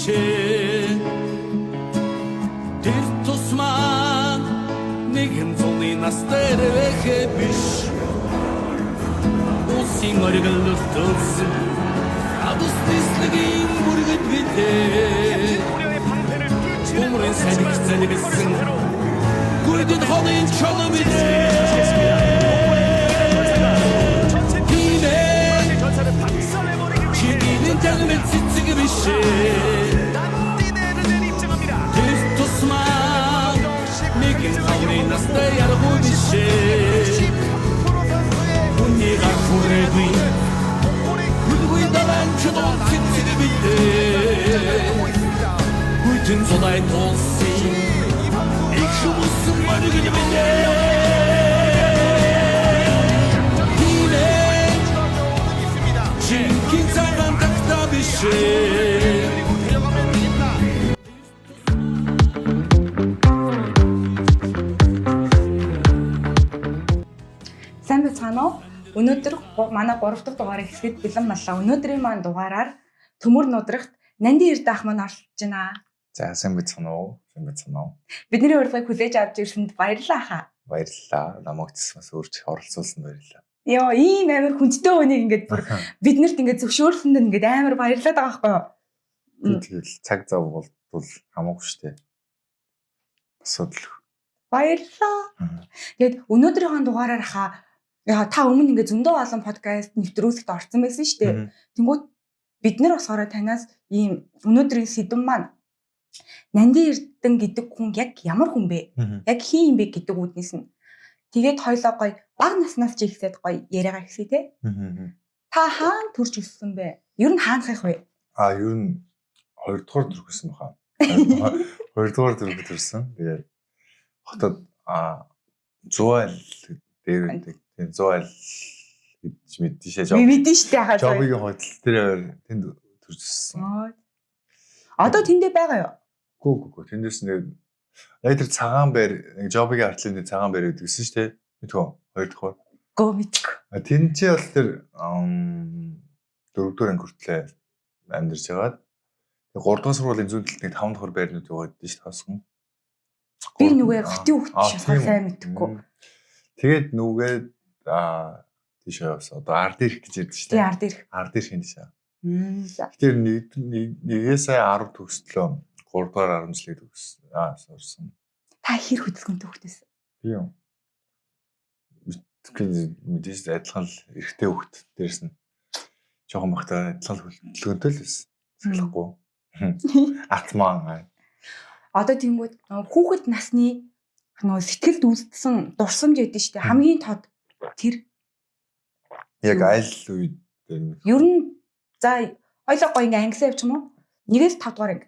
биш. Тэр тусмаа нэгэн зуны нас дээр вэхэ биш. Улсын оргил төлсөн Адус нислэгийн бүргэд билээ. 고려의 방패를 뚫치는 Умрын салхи залбисан Гүрдэд холын чолом билээ. 전체 Хинэ 전사를 박살내버리기 위해 Чиний тагмэл цэцэг биш. 난디네르는 입장합니다. Тэр тусмаа нэгэн зуны настай яргуу биш. 13% 선수의 Хүний гар хүрээгүй Хүлгүй далайн чулуун цэцэг билээ. Хүйтэн зулай тулсын Их шүмсэн моргид билээ. Хинэ Жинхэнэ цагаан тагтаа биш. 데려가면 되겠다. Сайн байцгаана уу? Өнөөдөр манай 3 дахь дугаарыг эхлэхэд бэлэн боллоо. Өнөөдрийн маань дугаараар төмөр нудрагт Нандин Эрдэ ах маань оролцож байна. За, сайн байцгаана уу? Сайн байцгаана уу? Бидний урилгыг хүлээж авч ирсэнд баярлалаа хаа. Баярлалаа. Намайг бас өөрч оролцуулсанд баярлалаа. Йоо, ийм амар хүндтэй хүнийг ингээд бүр биднэрт ингээд зөвшөөрлөнд ингээд амар баярлаад байгаа байхгүй юу? Би тэгэл цаг зав болтвол хамаагүй шүү дээ. Асуудал. Баярлалаа. Тэгээд өнөөдрийнхөө дугаараар хаа яа та өмнө ингээд зөндөө олон подкаст нэвтрүүлэгт орсон байсан шүү дээ. Тэнгүүт бид нар болохоор танаас ийм өнөөдрийн сэдэв маань Нандин Эрдэн гэдэг хүн яг ямар хүн бэ? Яг хин юм бэ гэдэг үүднээс нь. Тэгээд хоёлоо гоё баг наснаас чи ихсээд гоё яриагаа ихсэ те. Та хаана төрж өссөн бэ? Ер нь хаанахих вэ? А, ер нь хоёрдугаар төрөх гэсэн баха. Хоёрдугаар төрөх төрсөн. Тэгээд хотод зуайл дээр байдаг. Тэгээд зуайл гэж мэддэн шээ. Би мэдэн штэ хаа. Жобигийн хотол тэр тэнд төрж өссөн. Аа. Одоо тэндээ байгаа юу? Гүү гүү гүү. Тэндээс нэг яг тэр цагаан байр, нэг Жобигийн артлын нэг цагаан байр гэдэг гэсэн шүү дээ. Мэдхүү хоёрдугаар. Гөө мэдгүй. А тэнд чи бол тэр дөрөвдүгээр анги хүртлээ амьдарч байгаад тэг гуравдугаар сургуулийн зүүн талд нэг таван дахь байрнууд яваад байдаг шүү дээ хасган. Би нүгэ хотын хүүхэд биш болохоор сайн мэдэхгүй. Тэгээд нүгээд тийш явсан. Одоо ард ирэх гэж ярьдаг шүү Тий дээ. ард ирэх. Ард ирэх юм тийш. За. Тэр нэг нэгээс сая 10 төгслөө. 3 дугаар 10 жилийг төгссөн. Сурсан. Та хэр хөдөлгөөнтэй хүүхдээс? Би юм. Мэдгүй, мэдээж адилхан л эрэгтэй хүүхэд дээрс нь жоохон бахтай адилхан л хөдөлгөөнтэй л байсан. Сахилахгүй. Атман. Одоо тэнгүүд нөгөө хүүхэд насны нөгөө сэтгэлд үлдсэн дурсамж байдаг шүү дээ. Хамгийн тод тэр Яг аль үед дээр нь ер нь за хоёлоо гоё ингээ ангисаа явчих юм уу? Нэгээс 5 дугаар анги.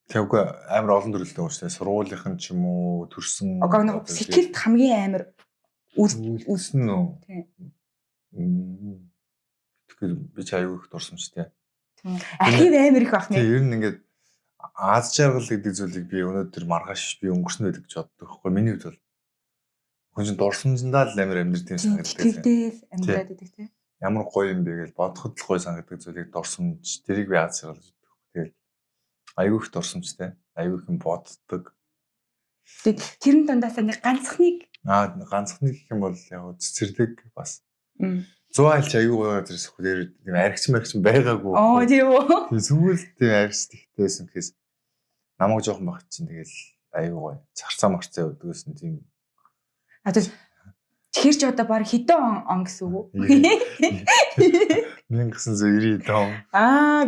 Тэгвгүй амар олон төрөлтэй юм шүү дээ. Сургуулийнхан ч юм уу төрсөн. Огоо нөгөө сэтгэлд хамгийн амар үлдсэн үү? Тийм. Тэгэхээр би ч аюу их дурсамжтай. Архив амар их байх Тэгээ нэ. ер нь ингээд аз жаргал гэдэг зүйлийг би өнөөдөр маргааш би өнгөрсөн байдаг гэж боддог байхгүй миний хувьд бол хүн чинь дурсамжиндаа л амар амьдрт юм Тийм, санагддаг. Сэтгэлдээ л амьдраад байдаг тийм. Ямар гоё юм бэ гэж бодоход л гоё санагддаг зүйлийг дурсамж тэрийг би аз жаргал гэж боддог. Тэгэл аюу их дурсамжтай, аюу их юм боддог. Тэгээд тэрэн дундаасаа нэг ганцхныг Ганцхны гэх юм бол яг цэцэрлэг бас 100 айлч аюу гоё газар эсэх дээр тийм аригч маригч байгаагүй. Оо тийм үү. Тийм сүүл тийм аригч тэгтэйсэн гэхээс намайг жоохон багт чинь тэгэл аюу гоё. Царцаа марцаа явдаг гэсэн тийм. А тэгэл тэгэхээр чи одоо баг хэдэн он гэсэн үг үү? 1990 он.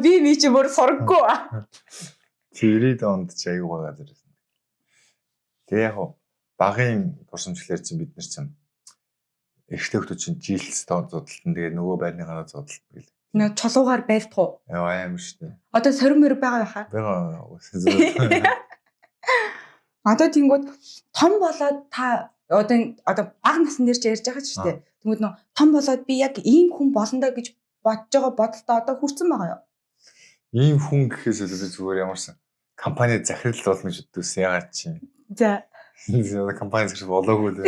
Би ми чи бүр сургаггүй. 90 онд ч аюу гоё газар байсан. Тэгээ яг хуу багын дурсамжлаар чинь бид нар чинь эрэгтэй хүмүүс чинь жилс зодтолтон тэгээ нөгөө байрныхаа зодтолтон гэл. Нөө чулуугаар байлдах уу? Яа амар шүү дээ. Одоо сорин мөр байгаа байхаа. Бага уусаа. Одоо тэнгууд том болоод та одоо бага насн дээр чи ярьж байгаа ч шүү дээ. Тэнгууд нөө том болоод би яг ийм хүн болно доо гэж бодож байгаа бодолтой одоо хүрсэн байгаа юу? Ийм хүн гэхээс илүү би зүгээр ямарсан компани захирал болно гэж боддогсэн. Ягаад чи? За. Компани захирал болоогүй л.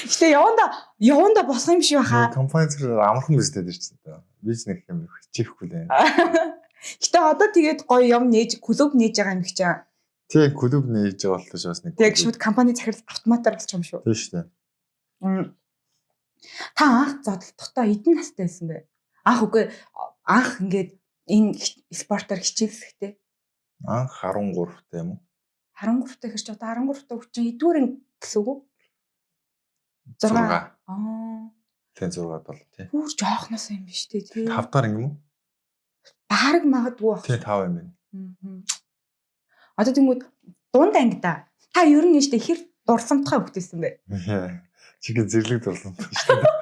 Гэтэ яванда болох юм шиг байхаа. Компани захирал амархан биз дээ тэр чинь. Би ч нэг юм хичээхгүй лээ. Гэтэ одоо тэгээд гоё юм нээж клуб нээж байгаа юм их чаа. Тий, клуб нээж байгаа болтож бас нэг. Тэг шууд компани захирал автоматар болчих юм шүү. Тийм шүү дээ. Та анх зодтолдохдоо хэдэн настай байсан бэ? Анх үгүй анх ингээд энэ спортоор хичээлсэхдээ Анх 13 та юм уу? 13 та хэр чи одоо 13 та хүчин хэдвэр гэсэн үг үү? 6. 6. Аа. Тий 6 бол тий. Бүр жоохноос юм биш үү тий. 5 дахь анги юм уу? Бараг магадгүй байх. Тий 5 юм байна. Одоо тэнгүүд дунд ангида та ер нь нэштэй хэр дурсамтгай хөвгтэйсэн бэ? Чигээ зэрлэг дурсамтгай шүү дээ.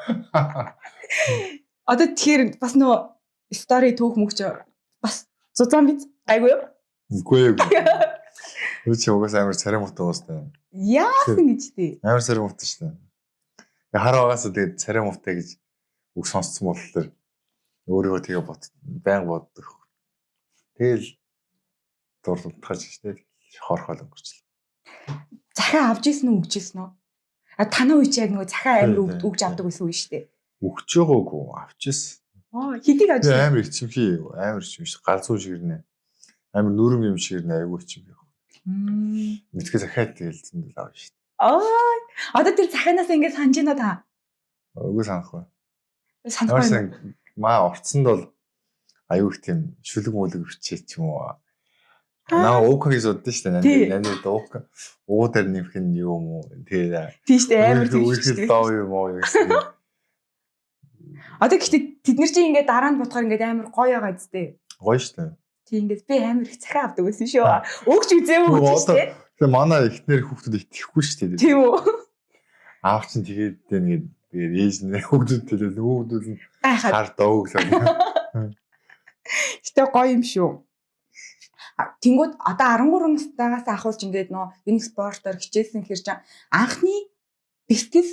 Одоо тэгэхээр бас нөө стори түүх мөгч бас зузаан биз гайгүй юу? Үгүй ээ. Үгүй чи угаас амар царай муутай уустай. Яасан гэж тий. Амар царай муутай шүү дээ. Хар багаас тэгээд царай муутай гэж үг сонсцсон болохоор өөрийгөө тэгээ бод байнга боддог. Тэгэл дурлалтгаж шүү дээ. Хорхол өнгөрчлөө. Захиа авч ийсэн үү өгч ийсэн үү? А танай үе чи яг нөгөө захиа амар өгж авдаг байсан үе шүү дээ. Өгч байгаагүй авч ийсэн. Аа хэдийг авч ийсэн? Амар ичимхий, амар ичимхий. Галзуу шигэрнэ. Амар нүрэм юм шигэрнэ айгүй ичимхий. Мэдгээ захиад тэгэл зөндөл авна шүү дээ. Аа одоо тэр захианаас ингэ санаж байна та? Үгүй санахгүй. Санахгүй. Маа орцсонд бол аюу их тийм шүлэг мүлэг бичээ ч юм уу. Наа уука гэж боддоо шүү дээ. Нанд нанд уука уу дээр нэмэх нь юу юм уу? Тэгээ. Тийм шүү дээ амар тийм шүү дээ. Доо юм уу гэсэн. Одоо гэхдээ тэд нар чинь ингээд дараа нь бодохоор ингээд амар гоё байгаа зү. Гоё шүү дээ. Тийм ингээд би амар их захиа авдаг байсан шүү. Өгч үзээгүй шүү дээ. Тэгээ манай эхнэр хүүхдүүд итгэхгүй шүү дээ. Тийм үү. Аав чинь тэгээд ингээд тэгээд ээж нь хүүхдүүд тэгээд хүүхдүүд нь гайхаад хар дооглоо. Гэтэ гоё юм шүү. Тэнгүүд одоо 13 настайгаас ахуулж ингээд нөө энэ спортоор хичээлсэн хэр чинь анхны бэлтгэл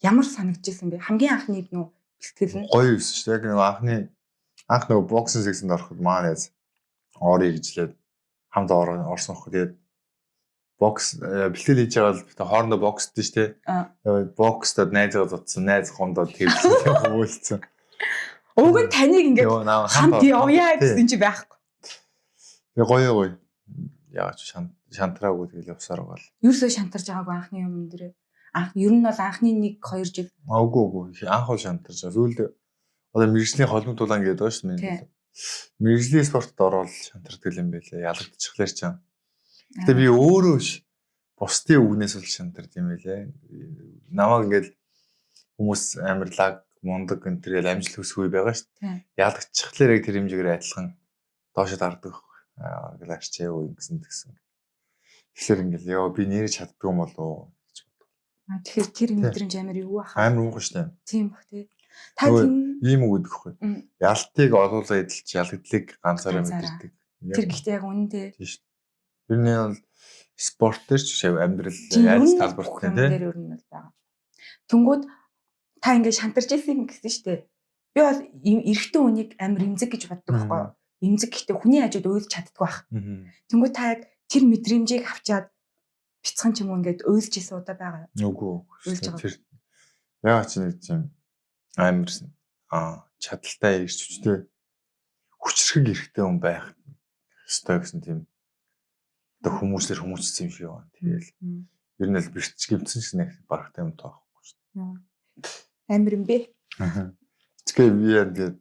ямар санагдчихсан бэ? Хамгийн анхны нөө бэлтгэл нь гоё юусэн шүү дээ. Яг нэг анхны анх нөгөө боксинг секцэнд ороход маа найз орё гэжлээд хамт орсон хөх. Тэгээд бокс бэлтгэл хийж байгаа л бид хоорондоо боксдсон шүү дээ. Бокстод найзгаа зодсон, найз гондоо тэрсэн хүмүүлцсэн. Уг нь таныг ингээд хамт явъя гэсэн чи байхгүй. Тэгээ гоё гоё. Яагаад ч шантраагүй тэгэл явсаар байгаа л. Юусоо шантарж байгаагүй анхны юм дээр. Анх ер нь бол анхны 1 2 жил. Үгүй үгүй. Анх бол шантарж байгаа. Сүүлд одоо мэргэжлийн холбогд тулаан гэдэг байгаа шүү дээ. Мэргэжлийн спортод орвол шантардаг юм байлээ. Ялагдчихлаар чам. Гэтэ би өөрөө биш бусдын үгнээс бол шантард юм байлээ. Намайг ингээд хүмүүс амар лаг мундаг энэ төр гэл амжилт хүсэх үе байгаа шүү дээ. Ялагдчихлаар яг тэр хэмжээгээр адилхан доошо дардаг. Аа ингээл арчээ юу ингэсэн тэгсэн. Тэгэхээр ингээл ёо би нэрэж чаддгүй юм болов уу гэж бодлоо. Аа тэгэхээр тэр мэдрэмж амар юу баха. Амар муухан шүү дээ. Тийм бах тий. Та тийм ийм үг гэдэг хгүй. Ялтыг олуулаа эдэлж ялагдлыг ганцаараа мэдэрдэг. Тэр гэхдээ яг үнэн тий. Тийм шүү. Ер нь бол спорт дээр ч амьдрал яаж талбарт тий. Тэр ер нь бол байгаа. Тэнгүүд та ингээд шантарч ирсэн гэсэн шүү дээ. Би бол эрэгтэй хүнийг амар эмзэг гэж боддог байхгүй юу? Эмзэг гэхдээ хүний хажууд уйлж чаддгүй байх. Тэнгүүд та яг тэр мэдрэмжийг авчаад бяцхан ч юм уу ингээд уйлж исэн удаа байгаа юу? Үгүй. Тэр яагаад ч нэг тийм амар чадaltaй ирч хүчтэй хүчрхэг эрэгтэй хүн байх ёстой гэсэн тийм одоо хүмүүсээр хүмүүжсэн юм шиг байна. Тэгээл ер нь л бэрч гимцэн ч нэг барагтай юм тоохгүй шүү дээ. Амар юм бэ. Тэгэхээр би яг тэгээд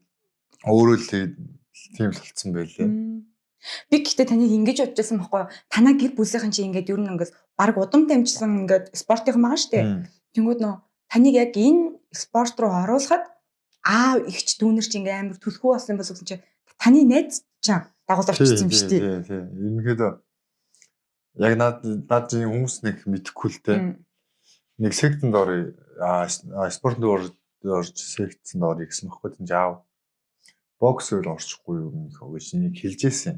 өөрөө л тийм л болцсон байлээ. Би гэхдээ таныг ингэж бодож байсан байхгүй юу? Танаа гэр бүлийнхэн чи ингээд ер нь ингээд баг удам дамжсан ингээд спортынхан байгаа шүү дээ. Тэнгүүд нөө таныг яг энэ спорт руу оруулахад аав эгч дүүнер чи ингээд амар төлхөө болсон болов гэсэн чи таны найз чам дагуул орчихсон юм шүү дээ. Тий, тий. Ерөнхийдөө яг над хүмүүс нэг мэдэхгүй л дээ. Нэг сектэнд орё, спортод орж секцэнд орё гэсэн байхгүй тийм аав. Бокс өөр орчихгүй юм нөх гэж нэг хэлжсэн.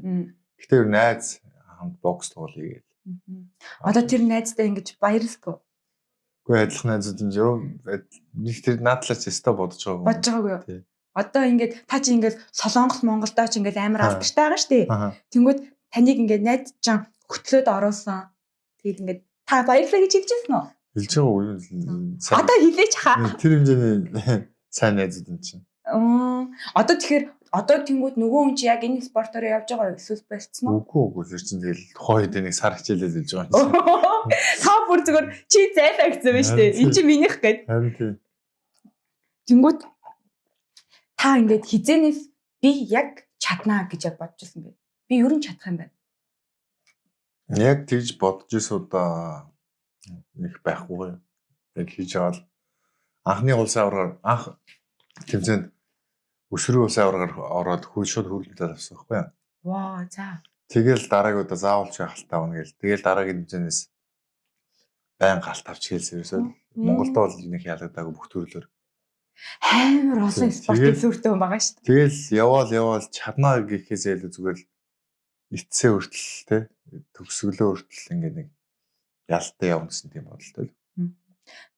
Гэтэ ер найз хамт бокс тоглоё гээл. Одоо тэр найзтай ингэж баярлахгүй. Үгүй адилхан найзууд юм ёо нэг тэр наадлаар ч өстой бодож байгаагүй. Бодож байгаагүй юу? Одоо ингээд та чи ингээд Солонгос Монголдоо ч ингээд амар алдартай байгаа шүү дээ. Тэнгүүд таныг ингээд найз чам хөтлөөд оруулсан. Тэгэл ингээд та баярлалаа гэж хэлжсэн үү? Хэлж байгаа үгүй юм. Одоо хэлээч хаа. Тэр хэмжээний сайн найзууд юм чинь. Одоо тэгэхээр Одоо тэнгууд нөгөө хүн чи яг энэ спортоор явж байгаа юу? Эсвэл болцсон уу? Үгүй тэр чинь тэгэл тухайн үед нэг сар хичээлэл илж байгаа юм чинь. Та бүр зүгээр чи зайлаа гэсэн байна шүү дээ. Энд чи минийх гэд. Харин тийм. Тэнгууд та ингээд хизэнээс би яг чаднаа гэж яг бодож ирсэн бэ. Би ер нь чадах юм байна. Яг тэгж бодож ирсэн удаа нэг байхгүй. Яг хийж байгаа л анхны улсын аваргаар анх тэмцээнд өсвөрийн улсын аваргаар ороод хөл шууд хөрөлдөл авсан байхгүй юу? Ваа за. Тэгэл дараагийн удаа заавал чи галт авна гэл. Тэгэл дараагийн тэмцээнээс байн галт авч хэлсэн ерөөсөө. Монголд бол нэг ялагдаагүй бүх төрлөөр. Амар олон Тийм, спортын тэгэл- сүртэй хүн байгаа шүү дээ. Тэгэл яваал яваал чаднаа гэхээс илүү зүгээр л эцсээ хүртэл те төгсгөлөө хүртэл ингээд нэг ялтаа явна гэсэн тийм бодолтой л.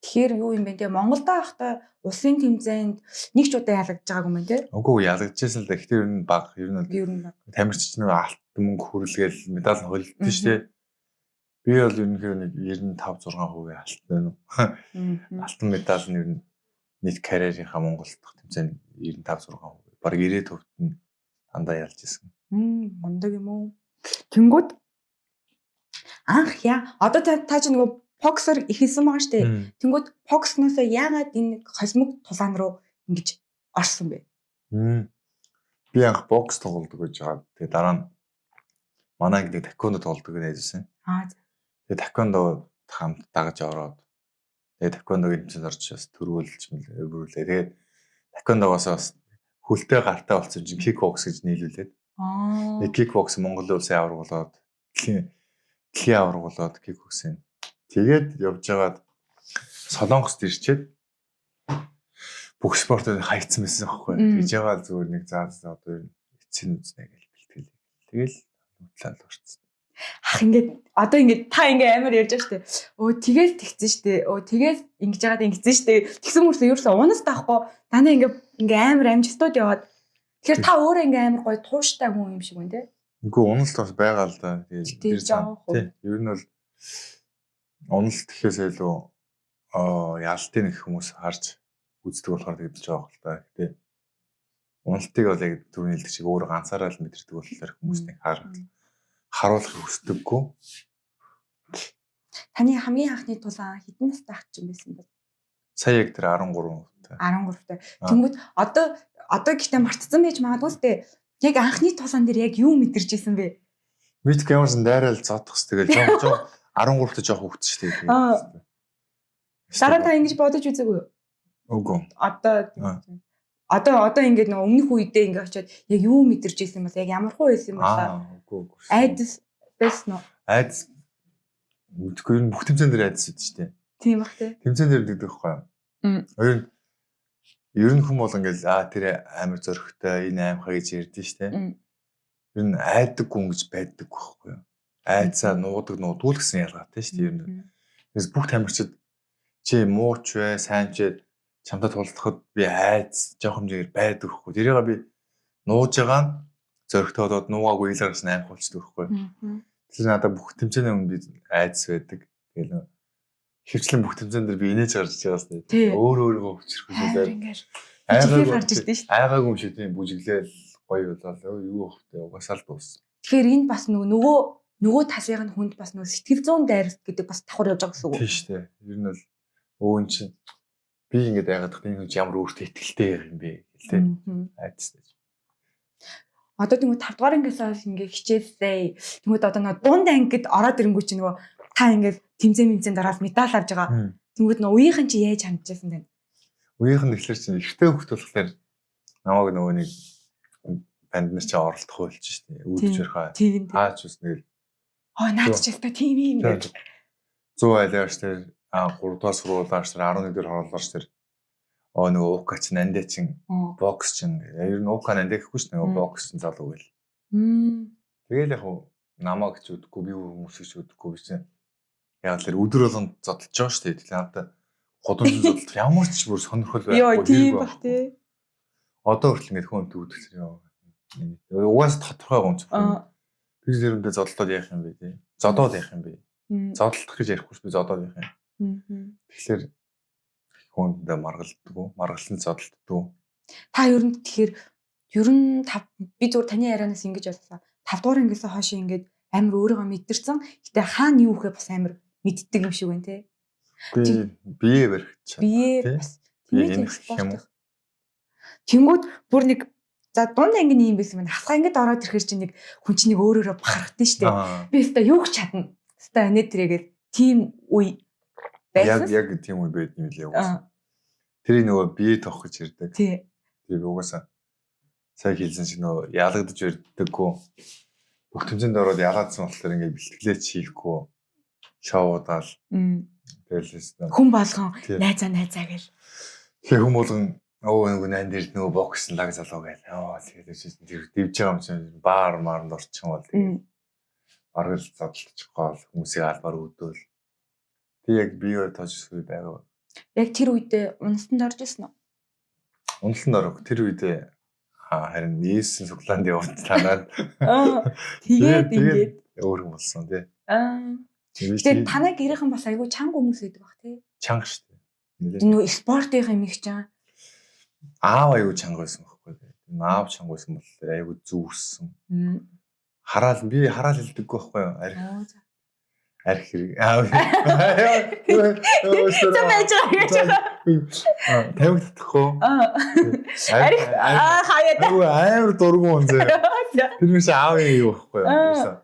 Тэгэхээр юу юм бэ те Монголд байхдаа улсын тэмцээнд нэг ч удаа ялагдж байгаагүй юм байна те. Үгүй ялагдчихсан л да. Гэхдээ ер нь баг ер нь бол Ер нь баг. тамирчид нэг алт мөнгө хүрлгээл медаль нь холилдсон шүү дээ. Би бол ерөнхийдөө нэг 95 6% алт байна уу. Алтан медаль нь ер нь нийт карьерийнхаа Монгол дахь тэмцээнд 95 6%. Бараг 90% нь дандаа ялж исэн. Мундаг юм уу? Тэнгүүд анх яа одоо та чи нөгөө боксер ихэлсэн байгаа штэ. Тэнгүүд боксноосоо яагаад энэ хосмог тулаан руу ингэж орсон бэ? Би анх бокс тоглодог гэж байгаа. Тэгээ дараа нь манай анги нэг таквондо тоглодог гэж найзсан. Аа за. Тэгээ таквондо хамт дагаж ороод тэгээ таквондогийн тэмцээнд орж бас төрүүлж мөрүүлээ. Тэгээд таквондогоос бас хөлтэй гартай болсон чинь кикбокс гэж нийлүүлээд. Аа. Тэгээ кикбокс Монгол улсын аварга болоод дэлхийн аварга болоод кикбоксing. Тэгээд явж байгаад Солонгост ирчээд бүх спортоор хайцсан байсан байхгүй. Тэгж байгаа л зүгээр нэг заа заа одоо ер нь эцсийн үзнэ гэж бэлтгэл. Тэгэл нүтлээ л орсон. Ах ингээд одоо ингээд та ингээ амар ярьж байгаа штэ. Өө тэгэл тэгсэн штэ. Өө тэгэл ингэж яагаад ингэсэн штэ. Тэгсэн мөрсөө ерөөсөө унаас таахгүй дандаа ингээ амар амжилтууд яваад. Тэгэхээр та өөрөө ингээ амар гоё тууштай хүн юм шиг байна те. Үгүй уналт бас байгаа л да. Тэгээд Тий, тэр зам. жоох уу. Тий. Ер нь бол уналт гэхээс илүү ялтын их хүмүүс харж үздэг болохоор тэгдэж байгаа хэл та. Гэтэ уналтыг бол яг түрүүний хэлдэг шиг өөр ганцаараа л мэдэрдэг болохоор хүмүүс нэг харуулахыг хүсдэггүй. Таны хамгийн анхны тулаан хэдэн настай ах чинь байсан бэ? Сая яг тэр 13 та. 13 та. Тэнгүүд одоо гэхдээ мартцсан байж магадгүй л дээ. Яг анхны тулаан дээр яг юу мэдэрч исэн бэ? Мэдгүй ямарсан дайрал зодох хэс тэгэл жоох жоох 13 та жоох хөвгт шүү дээ. Дараа нь та ингэж бодож үзээгүй юу? Үгүй. Одоо ингээд нөгөө өмнөх үедээ ингээд очиод яг юу мэдэрч исэн бол яг ямар хуу байсан юм бол Үгүй үгүй. Айдас байсан уу? Айдас мэдгүй ер нь бүх тэмцээн дээр айдас өгдөө шүү дээ. Тийм бах тий. Тэмцээн дээр дэгдэх байхгүй юу? Ер нь хүн бол ингээл тэр амар зөрөгтэй энэ аимхаа гэж ярьдэн шүү дээ. Ер нь айдаггүй хүн гэж байдаг байхгүй юу? Айдсаа нуудаг нуудгүй л гэсэн ялгаатай шүү дээ. Ер нь. Тэгээс бүх тамирчид чи мууч вэ, сайн ч вэ чамтай тулдахад би айдас жоох хэмжээгээр байдаг байхгүй. Тэрийг би нууж байгаа нь зөрөгтэй болоод нуугаагүй ил гаргасан аимх болчдөг байхгүй. Тэгэхээр надад бүх тэмцээний өмнө би айдас байдаг. Тэгэл хөвчлэн бүх тэмцээн дээр би инээж гарч байгаас Тий. өөр өөрийгөө хүчрхүүлээд Амар гарч ирдэ шүү. Айгаагүй юм шиг тийм бүжиглээл гоё болоо юу ах вэ угаасаа л дууссан. Тэгэхээр энэ бас нөгөө талынх нь хүнд бас нөгөө сэтгэл зүйн дайралт гэдэг бас давхар явж байгаа гэсэн үг. Тийм шүү дээ. Ер нь бол өвөн чинь би ингээд айгаад тахад энэ хүн чи ямар өөртөө ихтэй юм бэ гэл тэ айдастай. Одоо тэгмээ 5 дугаар ангиас хойш ингээ хичээллээ. Тэгмээд одоо нөгөө дунд ангид ороод ирэнгүү чи нөгөө та ингээд тэмцээн мэмцээн дараад медаль авч байгаа. Тэгмээд нөгөө үеийнхэн чи яаж хандж байсан бэ? Үеийнх нь тэгэхээр чинь эрэгтэй хөхт болохоор намайг нөгөө нэг банд нар чи оролдох байлж шүү дээ. Үүдч өрхөө. Тийм. Хаач ус нэг Оо наад чи өстой тийм юм гэж. 100 айлаарч тэр 3 дугаар сургуулаарч тэр 11 дугаар хооллоорч тэр нөгөө ука чинь андаа чинь бокс чинь ер нь ука андаа гэхгүй ш нөгөө бокс чинь залуу гэл. Тэгэл яг хуу намайг ч үдэхгүй би хүмүүсийг ч үдэхгүй би чинь яг л тэр өдөр болгонд зодолж байгаа шүү дээ. Тэгэхээр надад гудамжинд зодолдох ямар ч бүр сонирхол байхгүй. Йоо тийм бах тий. Одоо хүртэл ингэж хүн үүдэх юм. Угаас тодорхой гомц. Би зэрэмдээ зодолдоод яах юм бэ тий. Зодоод яах юм бэ? Зодолдох гэж ярихгүй ш би зодоод яах юм. Тэгэхээр хүндээ маргалддаггүй, маргалсан зодолддоггүй. Та ер нь тэгэхээр Ер нь би зүгээр таны ярианаас ингэж ойлголоо. 5 дугаар ангиас хойш ингээд амар өөрийгөө мэдэрсэн. Гэтэ хаана юу ихэ бас амар мэддэг юм шиг байна те. Би бие барих чад. Бие тий. бас Бие тийм энэх спорт. юм уу? Тэнгүүд бүр нэг за дунд анги нь юм байсан байна. Хасга ангид ороод ирэхэр чинь нэг хүн чинь нэг өөрөөрөө бахархдаг шүү дээ. Аа. Би өстой юу ч чадна. Өстой анэ тэрээгээд тийм үе Яг байсан. яг тийм үе байд юм лээ угаасаа. Аа, Тэр нөгөө бие тоох гэж ирдэг. тий. Тэр угаасаа сая хэлсэн чинь нөгөө ялагдаж ирдэггүй. Бүх тэмцээнд ороод ялаадсан болохоор ингээд бэлтгэлээ хийхгүй шоудаал Мм. тэгэл өстой. Хүн болгон Тий. найзаа найзаа гэл. Тэгээ хүн болгон өө нөгөө найн дээр нөгөө бокс лаг залуу гээл. Оо тэгээд чинь тэр дивж байгаа юм чинь баар маранд орчих юм бол тэгээд Мм. бараг л задлчих гол хүмүүсийг албаар үүдвэл. Тэг яг бие тоож үгүй байгаа. Яг тэр үедээ уналтанд орж исэн үү? Уналтанд орох тэр үедээ харин Есүсийн цуглаанд явж танаад Аа. Тэгээд ингээд өөр юм болсон тий. аа. Тэгээд танай гэрийнхэн бас айгүй чанга хүмүүс байдаг бах тий. Чанга шүү дээ. Нилээ. Нөгөө спортын юм их чан. Аав айгүй чанга байсан байхгүй тий. Аав чанга байсан болохоор айгүй зүвсэн. Мм. Хараал би хараал хэлдэггүй байхгүй юу? Арх Оо за. арх хэрэг. Аа. За байж байгаа гэж байгаа. Тавиг татахгүй. Аа. Арх аа хаяа та. Айгүй амар дургу хүн зэ. Тэр биш аавын юу байхгүй юу? Аа. Ерөөсөө.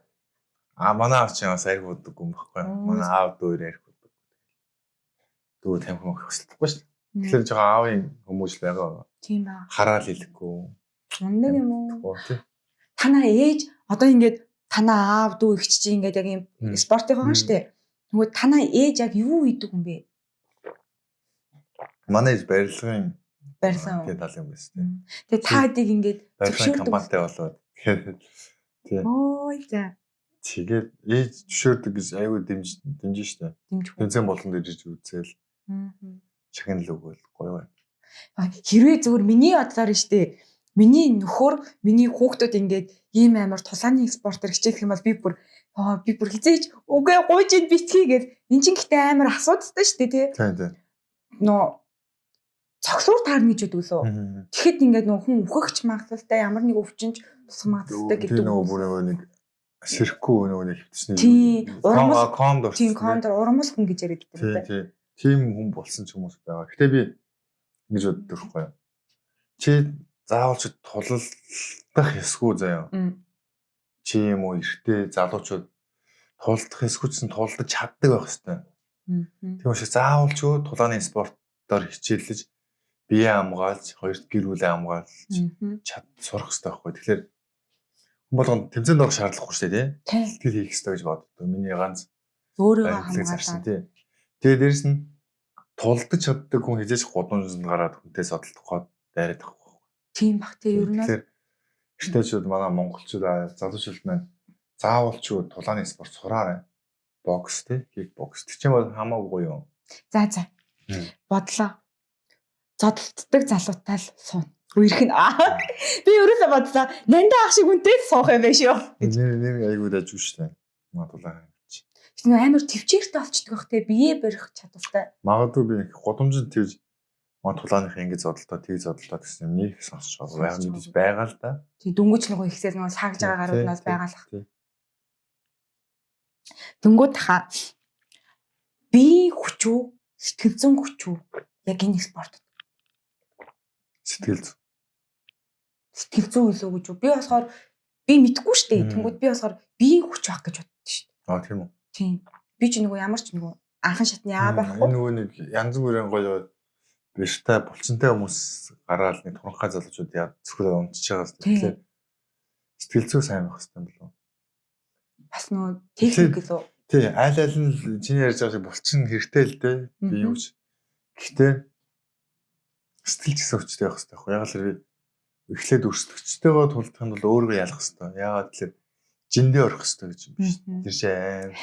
Аа манай аав чинь бас арх удаггүй юм байхгүй юу? Манай аав дүүр арх удаг. Дүү тамхи мөх хөсөлдөхгүй шүү дээ. Тэгэхээр жоохон аавын хүмүүжил байгаа. Тийм ба. Хараал хэлэхгүй. Ундаг юм уу? Оо тий. Танаа ээж одоо ингээд танаа аав дүү эгч чи ингээд яг юм спортын байгаа шүү дээ. Нөгөө танаа ээж яг юу хийдэг юм бэ? Манай ээж барилгын Барилгын. тий тал юм байсан тий. Тэгээ та хэдийг ингээд Барилгын зөвшөөрдөг. компанитай болоод. тий. Ой за. Тэгээд ээж зөвшөөрдөг гэж айгүй дэмж дэмжин шүү дээ. Дэмжих үү? Тэмцээн болгонд ирж үзээл Мгм. шагнал өгөөл гоё гоё. А, Хэрвээ зөвхөн миний бодлоор нь шүү дээ. Миний нөхөр, миний хүүхдүүд ингээд ийм амар тулааны спортоор хичээлэх юм бол би бүр аа би бүр хизээч үгүй гуйж ин битгий гэж эн чинь гэтээ амар асуудалтай шүү дээ тий. Тийм тийм. Нөө цогцлуур таарна гэж өгдөг лөө. Тэгэхэд ингээд нөө хүн үхэгч магадлалтай ямар нэг өвчнж тусах магадлалтай Тэр гэдэг. нөгөө бүр нөгөө нэг сэрхгүй нөгөө нэг хөвтсний. Тийм, урамс- комд орсон. Тийм кондор урамс хүн гэж яриад Тийм байдаг. тийм. Тийм хүн болсон ч хүмүүс байгаа. Гэтэ би ингэж боддог байхгүй юу. Чи заавал чи тулалдах ёсгүй заяа. Мм. Чи юм уу эрэгтэй залуучууд тулалдах ёсгүй чинь тулалдаж чаддаг байх ёстой. Мгм. Тийм учраас заавал ч тулааны спортоор хичээллэж бие хамгаалж, хоёрт гэр бүлээ хамгаалж Мгм. чад сурах ёстой байхгүй. Тэгэхээр хүн болгонд тэмцээнд орох шаардлагагүй шүү дээ, Тийм. тий. Сэтгэл хийх ёстой гэж боддог. Миний ганц Өөрийгөө баримтлаг зарчим хамгаалаад. тий. Тэгээ дээрэс нь тулдаж чаддаг хүн хизээч гудамжинд гараад хүнтэй содолдохгүй дайраад байхгүй. Тийм бах тий ер нь бол Тэгэхээр эртээчүүд манай монголчууд аа, залуучууд маань заавал ч юу тулааны спорт сураарай. Бокс тий, кикбокс. Тэг чинь бол хамаагүй гоё юм. За за. Мм. Бодлоо. Зодтолтдог залуутай л суун. Үерх нь аа. Би ерөөсөө бодлоо. Нандаа ах шиг хүнтэй л суух юм байх шүү. Нэр нэр айгүй дажгүй шүү дээ. Маа тулаан. Тэгсэн амар төвчээртэй болчдөг бах те бие барих чадвартай. Магадгүй би их гудамжинд тэгж маа тулааных ингэж зодолтоо, тэгж зодолтоо гэсэн юм нэг сонсч байгаа. Яг мэдээж байгаа л да. Тэг дөнгөж нөгөө ихсэл нөгөө саагж байгаа гарууднаас Тий, байгаалах. тий. Дөнгөж таха бие хүч үү, сэтгэл зүйн хүч үү? Яг энэ спорт. Сэтгэл зүй. Сэтгэл зүй илүү гэж үү? Би болохоор би мэдгүй штэ. Мм. Тэнгүүд би болохоор биеийн хүч байх гэж боддоо штэ. Аа тийм үү. Тийм. Би ч нөгөө ямар ч нөгөө анхан шатны аа байхгүй. Энэ нөгөө нэг янз бүрийн гоё биштай булчинтай хүмүүс гараал нэг туранхай залуучууд яа зөвхөн унтж байгаа юм. Тийм. Тэгэхээр сэтгэл зүй сайн байх хэрэгтэй юм болов уу? Бас нөгөө техник гэлөө. Тий, аль аль нь л чиний ярьж байгаа шиг булчин хэрэгтэй л дээ. Би Мгм. юу ч. Гэхдээ сэтгэл ч гэсэн хүчтэй байх хэрэгтэй байхгүй. Яг л би эхлээд өрсөлдөгчтэйгөө тулдах юм бол өөрийгөө ялах хэрэгтэй. Яагаад тэгэхээр жиндээ орох хэрэгтэй гэж юм биш. Мгм. Тэр чинь амар.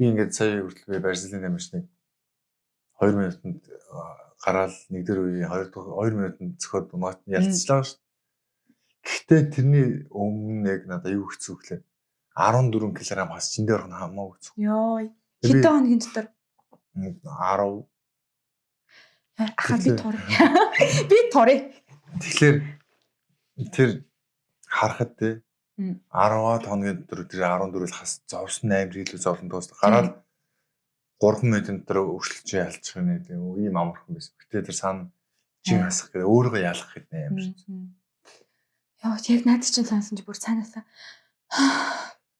Би ингээд сая хүртэл би Бразилийн тамирчныг 2 минутанд гараал нэг дэр үеийн 2 дахь 2 минутанд зөхиод унаад нь ялцчлаа шүү. Гэхдээ тэрний өмнө яг надад юу хэцүү гэхлээр 14 кг хас жиндээ орох нь хамаагүй хэцүү. Йой. Би- Хэдэн хоногийн дотор 10 ахаа би Тэгэхээр- турыг. Би турыг. Тэгэхээр Тэр харахад те 10-аад хоногийн дотор тэр 14-өл хас зовсон амар илүү зовлон дуусна. Гараад 3 минутын дотор өршлөж ялчих нэ тийм ийм амархан байсан. Гэтэ тэр сан чин хасах гэдэг өөрийгөө ялах гэдэг амар. Яа, яг наад чинь сонсон чи бүр цаанаасаа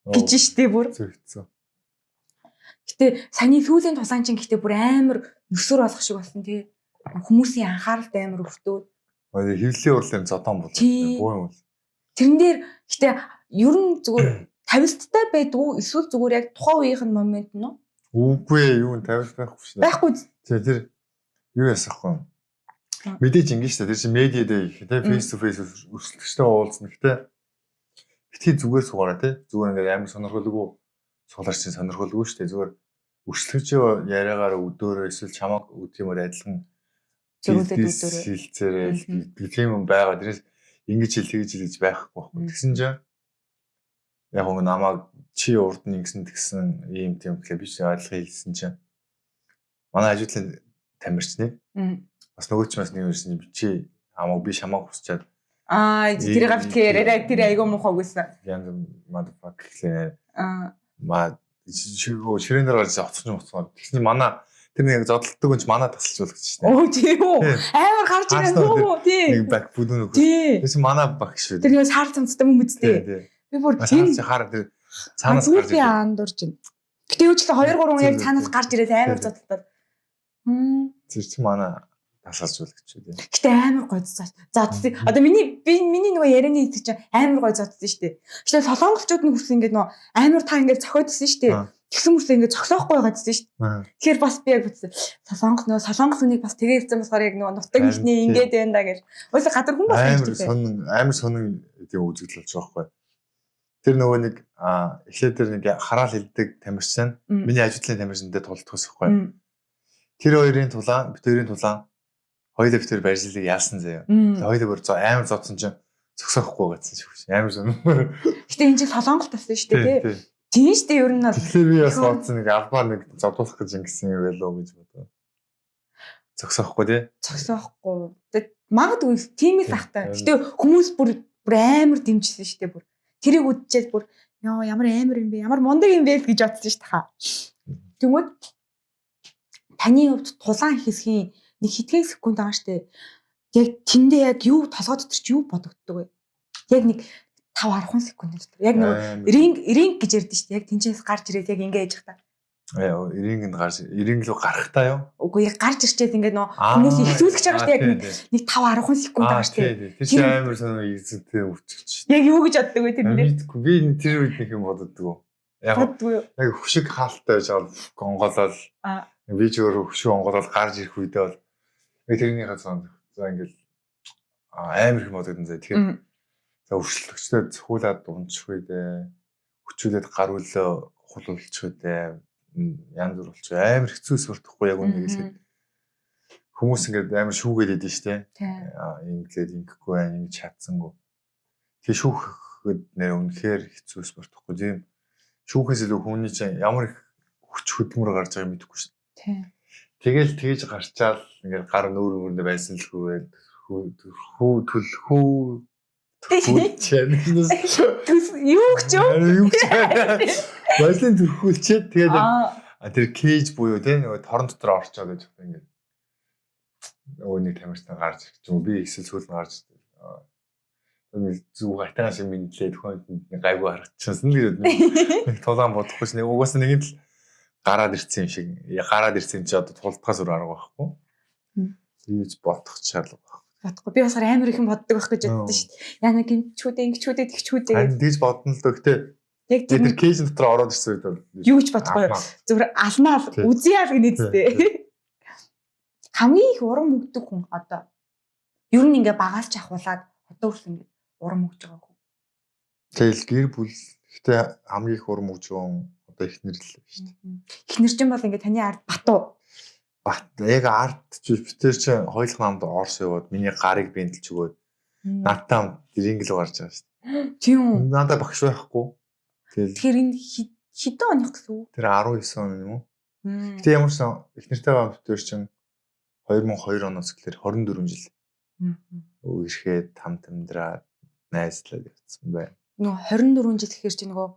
гэж штэ бүр. Зөв. Гэтэ саяны сүүлийн тулаан чинь гэтэ бүр амар нөсөр болох шиг болсон тий. Хүмүүсийн анхааралд амар өртөө. Хэвлэлийн урлын зодон болоо. Буу юм бол. Тэрэн дээр гэтэ ер нь зүгээр тавилттай байдгүй эсвэл зүгээр яг тухайн үеийнх нь момент нь уу? Үгүй юу тавилт байхгүй шүү дээ. Байхгүй. Тэр юу ясахгүй. Мэдээж ингэ шүү дээ. Тэр чинь медиа дээр их тий face to face өрсөлдөгчтэй уулзна. Гэтэ битгий зүгээр суугаараа тий. Зүгээр ингээд амар сонирхолгүй суулаар чинь сонирхолгүй шүү дээ. Зүгээр өрсөлдөж яриагаар өдөөрөө эсвэл чамааг өдөх юм бол адилхан зөрүүлээд өдөөрөө хилцээрээ тийм юм байгаа. Тэрээс ингэж хэл тэгж хэл гэж байхгүй байхгүй. Тэгсэн чинь яг гоо намайг чи урд нь ингэсэн тэгсэн ийм тийм гэхээ би чи адилхан хэлсэн чинь манай ажиглын тамирчныг бас нөгөө ч бас нэг юмсэн чи амаг би шамааг хүсчээд аа тэрийг битгий яриарай тэр айгүй муухай үгүйсэн. Янз motherfucker гэхлээр аа ма ширээн дээр гарч оцсон юм уцгаа. Тэгсэн чинь манай тэр нэг зодтолдог хүн чи манай тасалж болгоч шнэ. Оо тийм үү. Амар гарч ирсэн үү тий. Нэг баг бүдүүн нөхөр. Тэгсэн манай багш шүү. Тэр нэг сар цамцтай мөн үсттэй. Би бүр энэ хаар тэр цаанаас гарч ирсэн. Би андуурч байна. Гэтэ юу ч л 2 3 яг цаанаас гарч ирээд амар зодтолдог. Тэр чинь манай тасалж болгоч шүү дээ. Гэтэ амар гой зодсон. Одоо миний нөгөө ярианы хэсэг чинь амар гой зодсон шүү дээ. Гэтэ солонгосчууд нь хүрсэн ингээд нөгөө амар та ингээд зохиодсон шүү дээ. Тэгсэн мөрсөө ингээд зогсоохгүй байгаадсэн шүү дээ. Тэгэхээр бас би яг бүтсэн. Солонгос нөгөө солонгос хүнийг бас тэгээ ирсэн болохоор яг нөгөө нутаг ихний ингээд байна да гэж. Уусаа гадар хүн бас амар сонин амар сонин тийм үзэгдэл болж байгаа байхгүй. Тэр нөгөө нэг эхлээд тэр нэг хараал хилдэг тамирчин миний ажиглын тамирчин дээр тулдах ус байхгүй. Тэр хоёрын тулаан, бит хоёрын тулаан хоёулаа бит хоёр барьжлыг яасан заяа. Хоёулаа бүр амар зодсон чинь зогсоохгүй гэсэн шиг. Амар сонин. Гэтэ энэ чинь солонгос тассан шүү дээ тий. Тийм шүү дээ ер нь бол. Тэгэхээр би бас бодсон нэг албаар нэг зодуулах гэж ингэсэн юм байлоо гэж бодоо. Зогсоохгүй тий. Зогсоохгүй. Тэгээд магадгүй тийм л ахтай. Гэтэ хүмүүс бүр амар дэмжсэн шүү дээ бүр. Тэрийг үдчихэд бүр ёо ямар амар юм бэ? Ямар мундаг юм бэ гэж бодсон шүү дээ хаа. Тэгмүүд таны хувьд тулаан хэсгийн нэг хэдхэн секунд байгаа шүү дээ. Яг тэндээ яг юу толгой дотор чи юу бодогддог вэ? Яг нэг 5 10 секунд дотор. Яг нөгөө ринг гэж ярьдэн шүү дээ. Яг тэнцээс гарч ирээд яг ингэ яж та. Рингэнд гарч ринг рүү гарахтаа юу? Үгүй яг гарч ирчээд ингэ нөгөө хүмүүс ихсүүлэх гэж байгаа шүү дээ. Яг нэг 5 10 секунд байгаа шүү дээ. Тэр чинь амар сонир эзэнтэй өвчгч шүү дээ. Яг юу гэж боддог вэ тэр дээр? Мэдгүй. Би тэр үед нэг юм бододгоо. Яг яг хөшиг хаалттай байж байгаа гонголол. Би ч өөр хөшиг онгоолол гарч ирэх үедээ бол яг тэрнийхээ сон за ингээл амар их бодогдсон зэ. Тэгэхээр за өрсөлдөгчдөд цохиулаад унчих үедээ хүчүүлээд гар үлөө хулуулчих үедээ янз бүр болчих амар хэцүү сүртэхгүй яг үнэ хэлэхэд хүмүүс ингээд амар шүүгээд идэв штэ. Инглээд ингэхгүй байх ингэж чадсангүй. Тэгээ шүүхэд нэр үнэхээр хэцүү спортхгүй тийм. Шүүхээс илүү хүний чинь ямар их хүч хөдөлмөр гарч байгааг мэдэхгүй шин. Тэгэл тэгж гарчаал ингээд гар нүүр мөрөндөө байсан л хүүгээд хүү төлхүү юу гэж юу гэж Баялын төрхүүлчээд тэгээд тэр кейж буюу тийм нөгөө торон дотор орчоод байж байгаа ингээд нөгөө нэг тамирчтай гарч ирэх юм би эсвэл сүүл нь гарч нэг зүг гайтаа шиг мэдлээ төхөнд нэг гайгүй харагдчихсан л гэж нэг тулаан бодохгүй ш нэг угаасаа нэг л гараад ирсэн юм шиг гараад ирсэн чи одоо тулдахаас өөр арга байхгүй тийж бодох шаардлага бодохгүй. Би басгаар амар их юм боддог байх гэж боддоо шүү дээ. Яна гинчүүдээ, ингэчүүдээ, тэгчүүдээ гэж. Тэгж бодно л дөө. Гэтэ яг тэр кейжн дотор ороод ирсэн үед бол юу гэж бодохгүй. Зүгээр алнаа үзье ал гэнэ зү. Хамгийн их урам өгдөг хүн одоо ер нь ингээ багаас ч ахуулаад одоо хүртэл ингээ урам өгж байгаа хүн. Тэгэл гэр бүл гэтэ хамгийн их урам өгж байгаа хүн одоо эхнэр л шүү дээ. Эхнэр чинь бол ингээ таны ард батуу. Бат яг ард чи битэр чи хоёулах намд Орос яваад миний гарыг бэнтэлж өгөөд надтай хамт ринг л гарч байгаа шүү дээ. Тийм үү? Надад багш байхгүй. Тэгэл тэгэхээр энэ хэдэн оных гэсэн үг? Тэр 19 он юм уу? Гэтэ ямар ч сан эхнэртэйгээ битэр чин 2002 оноос эхлэхээр 24 жил. Ирэхэд хамт амьдраад Найзлаад явцсан байна. Нөгөө 24 жил гэхэр чи нөгөө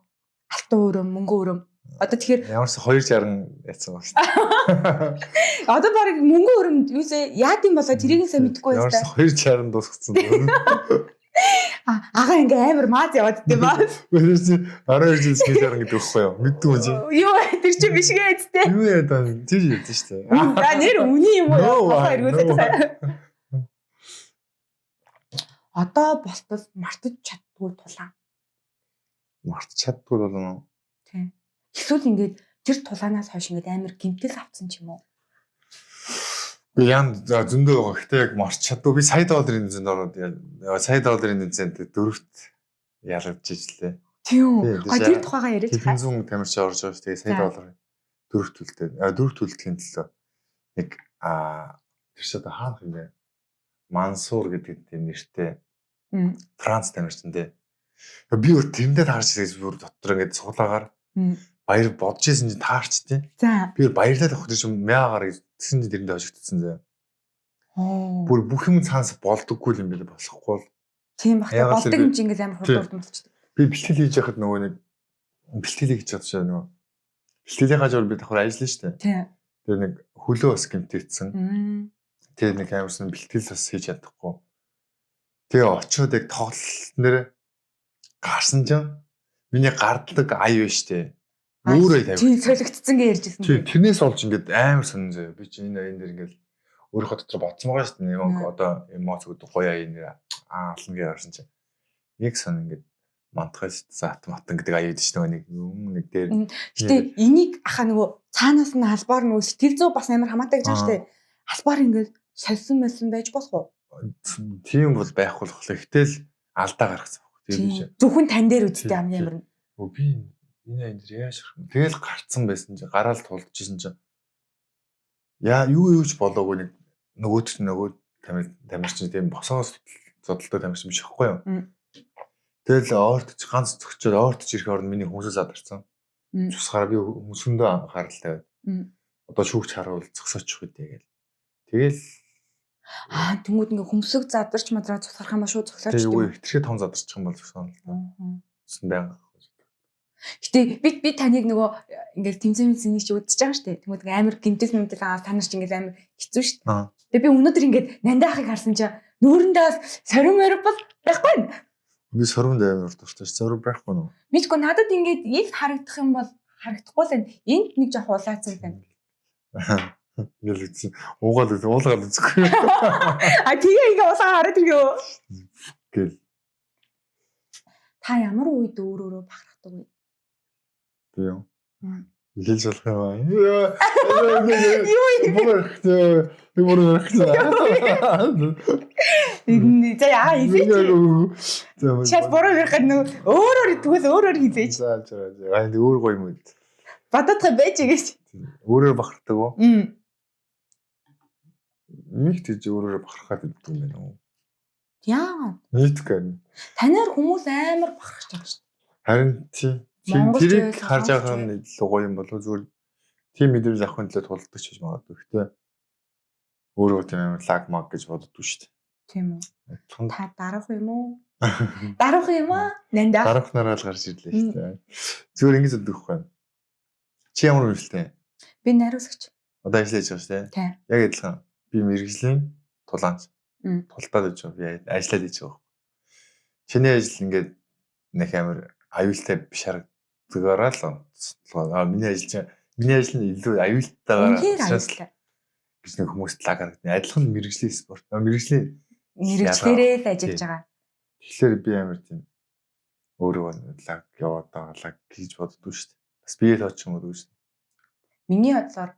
алтан өрөм, мөнгө өрөм. Одоо тэгэхээр Ямар ч 260 яцсан байна шүү дээ. одоо баг мөнгө өрөм юусээ яад юм болоо тэрийг сайн мэдэхгүй Ямар байсан. ч 260 дуусгацсан. Ага ингээ амар мааз яваад дээ ба. Тэр чи 12 жил 260 гэдэг үхгүй юу? Мэддэг юм чи. Юу тэр чи биш гээ эцтэй. Юу яа даа тэр ярьж шүү дээ. За нэр үний юм No, уу? Хаа no. эргүүлээд. Одоо болтол мартаж чаддгүй тулаан. Март чаддгүй болов уу? Тийм. Эсвэл ингээд тэр тулаанаас хойш ингээд амар гимтэл авцсан ч юм уу? Би ян зөндөө байгаа. Гэтэ яг марч чаддгүй. Би сая долларын зөнд ороод сая долларын зөнд дөрөвт ялгаж ижлээ. Тийм үү. Тийм, Гой тэр тухайгаа яриач Хэдэн хаа. зуун тамирч орж байгаа шүү. Тэгээ сая За. доллар дөрөвт үлдээ. Дөрөвт үлдэхийн төлөө нэг тэр чи одоо хаанх юм бэ? Мансур гэдэг тийм нэртэй Франц тамирчин тий. Би өөр тэрэндээ таарч ирсэн бүр дотор ингээд цуглаагаар баяр бодож исэн чинь таарч тий. За. Би өөр баярлаад авах гэж мяагаар гэсэн чинь тэрэндээ хожигдсон заяа. Оо. Бүр бүх юм цаанаас болдоггүй юм билээ болохгүй бол. Тийм бах та Яагаад болдог тэр юм чи ингээд амар хурд Тийм. хурд болчихдог. Би бэлтгэл хийж яхад нөгөө нэг бэлтгэл хийж чадчих чинь нөгөө бэлтгэлийн хажуугаар би давхар ажиллана шүү дээ. Тийм. Тэгээ нэг хөлөө бас гэмтээсэн. Тэгээ нэг амарсан бэлтгэл бас хийж чадахгүй. Тэгээ очиод яг тоглолт нэр гарсан чинь миний гардлаг ая биш тээ. Өөрөө тавь. Тийм солигдсон гэж ярьжсэн. Тийм тэрнээс олж ингээд амар сонин заяа. Би чи энэ аян дээр ингээд өөрийнхөө дотор бодсон байгаа шүү дээ. Нэг одоо эмоц өгдөг гоё аян нэр ална гэж гарсан чинь. Нэг сонин ингээд мантгай зат матан гэдэг аяа гэдэг чинь нөгөө нэг юм нэг дээр. Гэтэ энийг аха нөгөө цаанаас нь албаар нөгөө сэтгэл зүй бас амар хамаатай гэж байгаа шүү дээ. Албаар ингээд сольсон мэлсэн байж болох уу? Тийм бол байхгүй л болохоор гэтэл алдаа гаргасан баг. Тийм биш. Зөвхөн тань дээр үсттэй хамгийн амар нь. Өө би энэ аян дээр яаж гарах юм? Тэгэл гарцсан байсан чинь гараал тулжсэн чинь яа юу юу ч болоогүй нэг нөгөөд чинь нөгөө тамирчин тийм босоос зодтолтой тамирчин биш байхгүй юу? Тэгэл ойртож ганц зөгчөөд ойртож ирэх оронд миний хүмүүсээс задарсан. Цусгаараа би хүмүүсөндөө анхаарал тавиад. Одоо шүүгч харуул зогсоочих үү тэгэл. Тэгэл тэнгууд ингээ хөмсөг задарч мадраа цусгарах юм ба шууд зогсооч тийм үгүй хитрхи том задарчих юм бол зогсооно л та. Цусан байнга. Гэтэ би таныг нөгөө ингээл тэмцээн мэмцэнийг чи үзэж байгаа штэ. Тэнгүүд ингээ амар гимтэл мэмтэл аа та нар чи ингээл амар хэцүү штэ. Тэгээ би өнөөдөр ингээд нандаа ахыг харсан чи нүүрэндээ бас сорин морь бол байхгүй. Би сорвонд амар дуртай ш. Сорв байхгүй нүү. Мэдгүй надад ингээд ил харагдах юм бол харагдахгүй л байна. Энд нэг жоох улаацсан байна. Ингээл үзсэн. Уугаал үзсэн, уулгаал үзэхгүй. А тэгээ ингээ улаан хараад иргөө. Гэл. Та ямар үед өөр өөрөө бахархдаг вэ? Би юм. Хэлж болох юм аа. Юу юм? Би бүр хэрэгтэй. За яа хийзээч. Шал буруу ярих гэдэг нөө өөрөөр тэгвэл өөрөөр хийзээч. За за за. Аа өөр гоё юм уу? Бодоодох байж гэж. Өөрөөр бахархдаг уу? Нэг тийж өөрөөр бахархаад иддэг юм байна уу? Яагаад? Нийтгүй. Танаар хүмүүс амар бахархаж байгаа шүү дээ. Харин тий. Тэрийг харж байгаа нь илүү гоё юм болов зүгээр тийм мэдрэмж авахын төлөө тулдаг ч гэж магадгүй. Гэтэ өөрөө тийм амар лаг маг гэж боддоггүй шүү дээ. Тийм үү. Та дарах юм уу? Дарах юм аа? Нандаа. Дарах нараа л гарч ирлээ шүү дээ. Зүгээр ингэж боддог хгүй. Чи ямар мэргэжлээ? Би найруулагч. Одоо ажиллаж байгаа шүү дээ. Тийм. Яг адилхан. Би мэргэжлийн тулаанч. Тултаад байж байгаа. Би ажиллаад хийж байгаа. Чиний ажил ингээд нэг амар аюултай биш харагдгаараа л онцлогоо. Миний ажил чинь миний ажил нь илүү аюултайгаар аюултай гэж нэг хүмүүст лаг харагдана. Адилхан мэргэжлийн спорт. Мэргэжлийн мэргэжлэрээ л ажиллаж байгаа. Тэгэхээр би амар тийм өөрөө лаг яваад байгаа лаг гэж боддгоо шүү дээ. Бас бие тооч юм уу шүү дээ. Миний бодлоор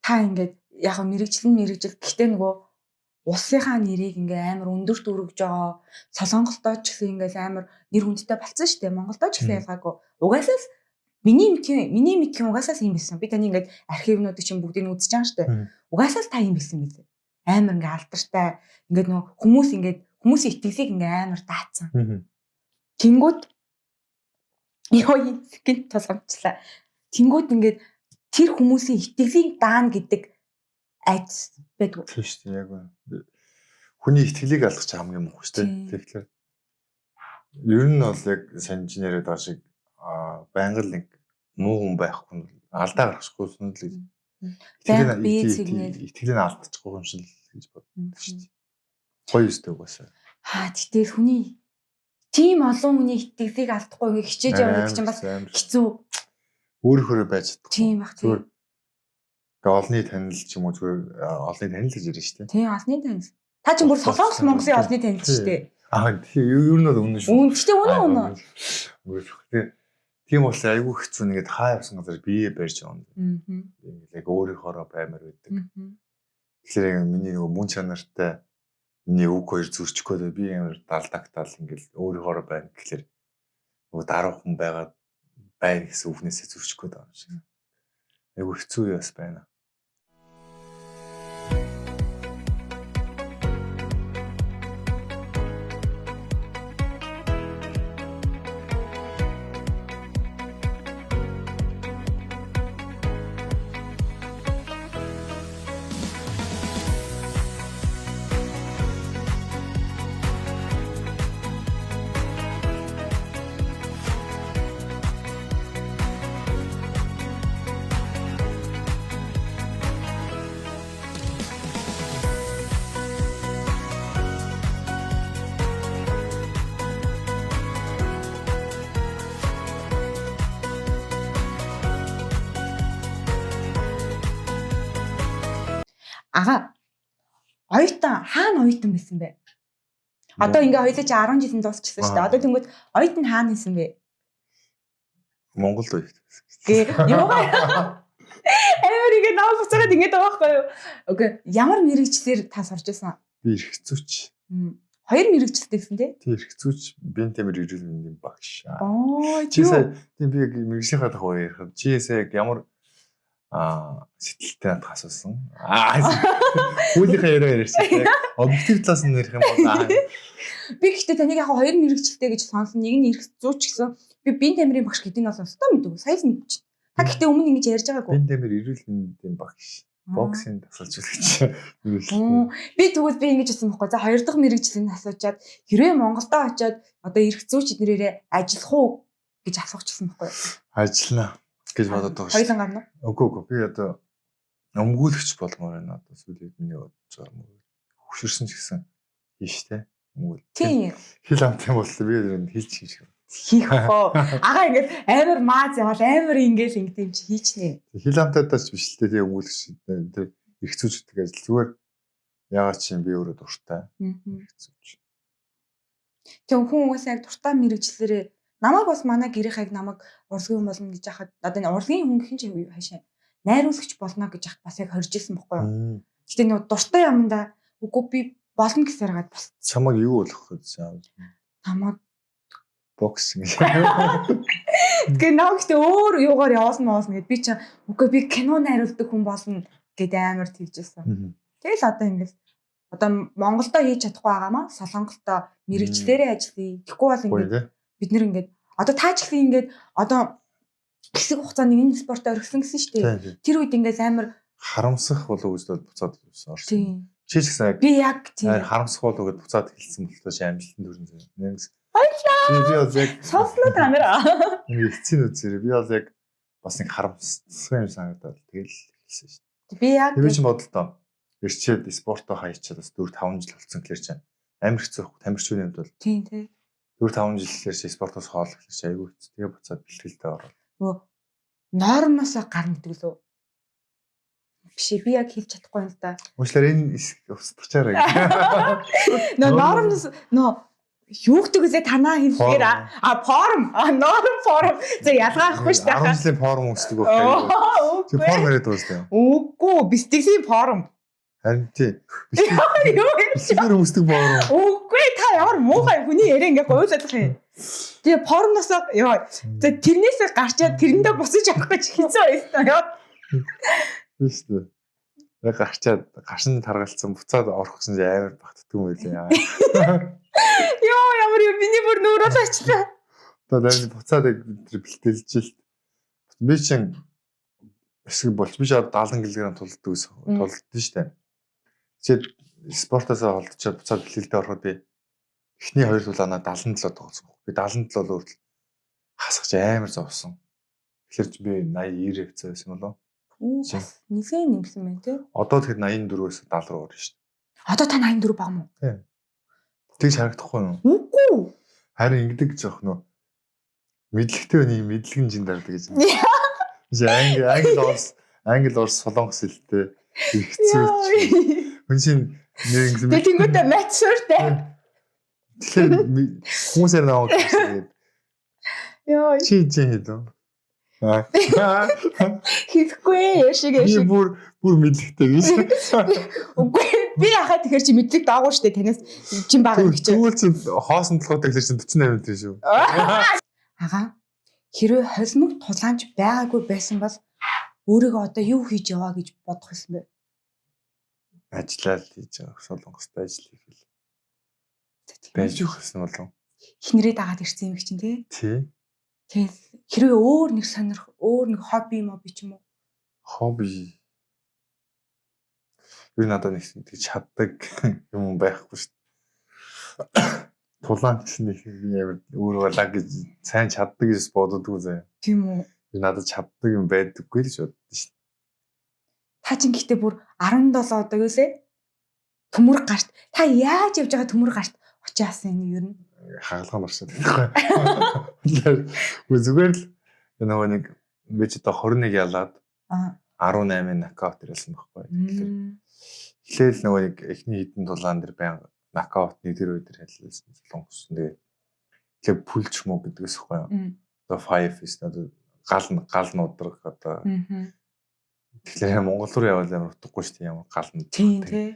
та ингээд яг мэрэгжил нь мэрэгжил гэхдээ нөгөө улсынхаа нэрийг ингээ амар өндөрт өргөж байгаа. Солонгостой ч гэсэн ингээл амар нэр хүндтэй болцсон шүү дээ. Монголдо ч гэсэн ялгаагүй. Угаасаа л миний мэдхийн угаасаа л юм байсан. Би таны ингээд архивнуудыг чинь бүгдийг нь үзэж байгаа шүү дээ. Угаасаа л та юм байсан билээ. Амар ингээ алдартай. Ингээд нөгөө хүмүүс ингээд хүмүүсийн итгэлийг ингээ амар даацсан. Тэнгүүд ёо гинт тулгамчлаа. Тэнгүүд ингээд тэр хүмүүсийн итгэлийг даана гэдэг айдас байдгүй. Тийм шүү дээ яг үнэ. Хүний итгэлийг алгах чинь хамгийн муу шүү дээ. Тэгэхээр Ер нь бол яг санаж яриад байгаа шиг байнга л нэг муу хүн байхгүй нь алдаа гаргахгүй юм л гэж. Байнга бие цэгнээл. Итгэлийг алдчихгүй юм шиг л гэж боддог шүү дээ. Гоё өстэй угаасаа. Аа тэгтэл хүний тийм олон хүний итгэлийг алдахгүй ингээ хичээж явна гэдэг чинь бас хэцүү. Өөрөөхөө байж чадахгүй. Тийм бах тийм. Зүгээр ингээ олонний танил ч юм уу зүгээр олонний танил гэж ярина шүү дээ. Тийм олонний танил. Та чинь бүр Солонгос Монголын олонний танил шүү дээ. Аа тийм ер нь бол үнэн шүү. Үн гэхдээ үнэн үнэн. Үгүй. Тийм болохоор айгүй хэцүү нэгэд хаа явсан газар бие барьж явна. Ингээд яг өөрийнхоороо баймар байдаг. Тэгэхээр яг миний нөгөө мөн чанартай миний үг хоёр зөрчих гээд би амар далдагтаал ингээд өөрийнхоороо байна гэхлээр нөгөө даруй хүн байгаа байна гэсэн үгнээсээ зөрчих гээд байгаа юм шиг. Айгүй хэцүү юу бас байна. Ага. Оюутан хаана оюутан байсан бэ? Одоо ингээ хоёлаа чи 10 жилийн дуусчихсан шүү дээ. Одоо тэнгүүд оюутан хаана байсан бэ? Монголд оюутан байсан. Гэ юугаа амар ингээ наа буцаагаад ингээд байгаа байхгүй юу? Окей. Ямар мэрэгчлэр та сурч байсан? Би эрх зүйч. Хоёр мэрэгчлээ гэсэн тий? Тий, эрх зүйч Бентемэр эрүүл мэндийн багш. Оо, чи сая тийм би яг мэрэгжлийнхаа тухай ярих. Чи сая яг ямар сэтэлтэй надад асуусан. Хүүлийнхээ яриа ярьсан. Яг объектив талаас нь ярих юм бол би гэхдээ таныг яг хоёр мэрэгчлээ гэж сонсон. Нэг нь эрх зүйч гэсэн. Би Бентемэрийн багш гэдгийг нь бол өстой мэдээгүй. Сая л мэдчихэв. Та гэхдээ өмнө ингэж ярьж байгаагүй. Бентемэр эрүүл мэндийн багш. Боксing тасалжуулагч. Би тэгвэл би ингэж хэлсэн байхгүй. За хоёр дахь мэрэгжлийн асуучаад хэрвээ Монголдо очиод одоо эрх зүйч эднэрээрээ ажиллах уу гэж асуучихсан байхгүй. Ажиллана гэж бодод байгаа шүү. Хоёулан гарна уу? Үгүй үгүй. Би одоо өмгөөлөгч болмоор байна одоо сүүлийн миний бодож байгаа юм. Хөшөрсөн ч гэсэн хийш тэ. Өмгөөл. Тийм. Хил амт юм бол би ер нь хийчих юм шиг. Хийх хөө. Агаа ингээд амар мааз явал амар ингээл ингэдэм чи хийчнэ. Хил амтайдаа ч биш л дээ тийм өмгөөлөгч тэр эрх зүйч гэдэг ажил зүгээр яагаад чи би өөрөө дуртай. Эрх зүйч. Тийм хүн угаасаа яг дуртай мэрэгчлэрээ намайг бас манай гэрийнхайг намайг урлагийн хүн болно гэж яхад одоо энэ урлагийн хүн гэх нь чи хаашаа найруулагч болно гэж яхад бас яг хорж исэн бохгүй юу. Гэтэ нөгөө дуртай юмдаа үгүй би болно гэсээр гад бас чамайг юу болох гэсэн намайг боксинг. Тэгээ наа гэхдээ өөр юугаар явуулна уулна гэд би чи үгүй би кино найруулдаг хүн болно гэд амар тэгжсэн. Тэгэл одоо ингэж одоо Монголдо хийж чадахгүй байгаамаа Солонгостой мэрэгчлэрээ ажиллая. Тэгэхгүй бол ингээд бид нэр ингээд одоо та ч гэсэн ингээд одоо хэсэг хугацаанд энэ спортоор орхисон гэсэн шүү дээ. Тэр үед ингээд амар харамсах болов гэж бол буцаад орсон. Чи ч гэсэн би яг тийм харамсах болов гэж буцаад хэлсэн болтоо чи амжилтанд хүрэн зэ. Баярлалаа. Би бол яг сонсноо та нар. Ингээ эцсийн үзээрэй. Би бол яг бас нэг харамссан юм санагдаад тэгэл хэлсэн шүү дээ. Би яг би чинь бодлоо. Ирчээд спортоо хаячаад бас 4 5 жил болсон гэхэлэр чинь амар хэцүү тамирчны хувьд бол тийм тий. 4 5 жил гэхэлэр чи спортоос хоол гэхэлэр чи айгүй хэцүү. Тэгээ буцаад бэлтгэлдээ ороод. Нөгөө нормоосоо гарна гэдэг лөө. Биш би яг хэлж чадахгүй юм л да. Уучлаарай энэ устгачаарай. Нөө нормоос нөө юу гэдэг вүлээ танаа хэлэхээр а форм а норм форм за ялгаа авахгүй шүү дээ. 10 жилийн форм үүсдэг байхгүй. Чи форм яриад байгаа шүү дээ. Үгүй бэлтгэлийн форм. Харин тий. Юу юм? Бэлтгэлээр үүсдэг форм. Үгүй та ямар муухай хүний яриа ингээ гуйлах юм. Тэгээ формноос ёо. За тэрнээсээ гарчаад тэрэндээ буцаж авах гэж хэцүү байсан ёо. Тийм шүү дээ. Яг гарчаад гаршин таргалцсан буцаад орох гэсэн чинь амар багтдаг юм байлээ. Йоо ямар юм миний бүр нүүрэл очлаа. Одоо дараа буцаад яг тэр бэлтгэлж л би чинь хэсэг болж би ч 70 кг тулддаг гэсэн тулдсан шүү дээ. Тэгэхэд спортоосоо холдчиход буцаад бэлтгэлдээ ороход би Эхний хоёр тулаанаа 77 тоглосон. Би 77 л хүртэл хасгаж амар зовсон. Тэгэхээр чи би 80 90 хэвцээ байсан болов. Үу бас нэлээд нэмсэн байна тий. Одоо тэгэхэд 84-өөс 70 руу орно шүү дээ. Одоо та 84 баг мó? Тэгж харагдахгүй юу? Үгүй. Харин ингэдэг жоох нөө мэдлэгтэй хүний мэдлэг нь жин дардаг гэж. Чи англи англи орс англи орс солонгос хэлтэй их хэцүү. Хүн чинь нэр ингэсэн. Тэгээ тэнгуүтэ mature-тэй. Тэгэхээр хүмүүсээр наваа гэсэн. Йоо. Чи чи хэд вэ? Аа. Хийхгүй яа шиг яа Би шиг. бүр бүр мэдлэгтэй биш. Үгүй би яхаа тэгэхээр чи мэдлэг даагүй штэ танаас чин бага гэж. Тэгвэл чи хоосон толгойтой гэхэлэр чинь 48 метр шүү. Ага. Хэрвээ холимог тулаанч байгаагүй байсан бол өөрийгөө одоо юу хийж яваа гэж бодох байсан бэ? Ажиллаа л хийж байгаа. Солонгостой ажил хийх л За, тийм байж үү. өгөх гэсэн болов. Эхнэрээ дагаад ирсэн юм чинь тий. Тий. Тэгэл хэрвээ өөр нэг сонирх, өөр нэг хобби мобби ч юм уу. Хобби. Юу надад нэг тэгж чаддаг юм байхгүй шүү дээ. Тулаан гэсэн нэг би амар өөр болаа гэж сайн чаддаг гэж бододгүй заяа. Тийм үү? Би надад чаддаг юм байдаггүй л гэж боддоо шүү. Та чинь гэхдээ бүр 17 одоо юу лээ? Төмөр гарт. Та яаж явж байгаа төмөр гарт очиж асан юм ер нь? Хагалгаа орсон гэдэг. Үгүй зүгээр л нөгөө нэг би ч одоо 21 ялаад Аа. 18 нокаут ирсэн байхгүй. Тэгэхээр Мм. эхлээл нөгөө нэг эхний хэдэн тулаан дээр байнга нокаут нэг тэр өдөр хэлсэн солонгос. Тэгээд тэгэхээр пүлч мө гэдгээс ихгүй юу. Мм. Одоо five is одоо гал гал нудраг одоо Мгм. тэгэхээр Монгол руу явбал амар утгагүй шүү дээ ямар гал нудраг. Тийм тий.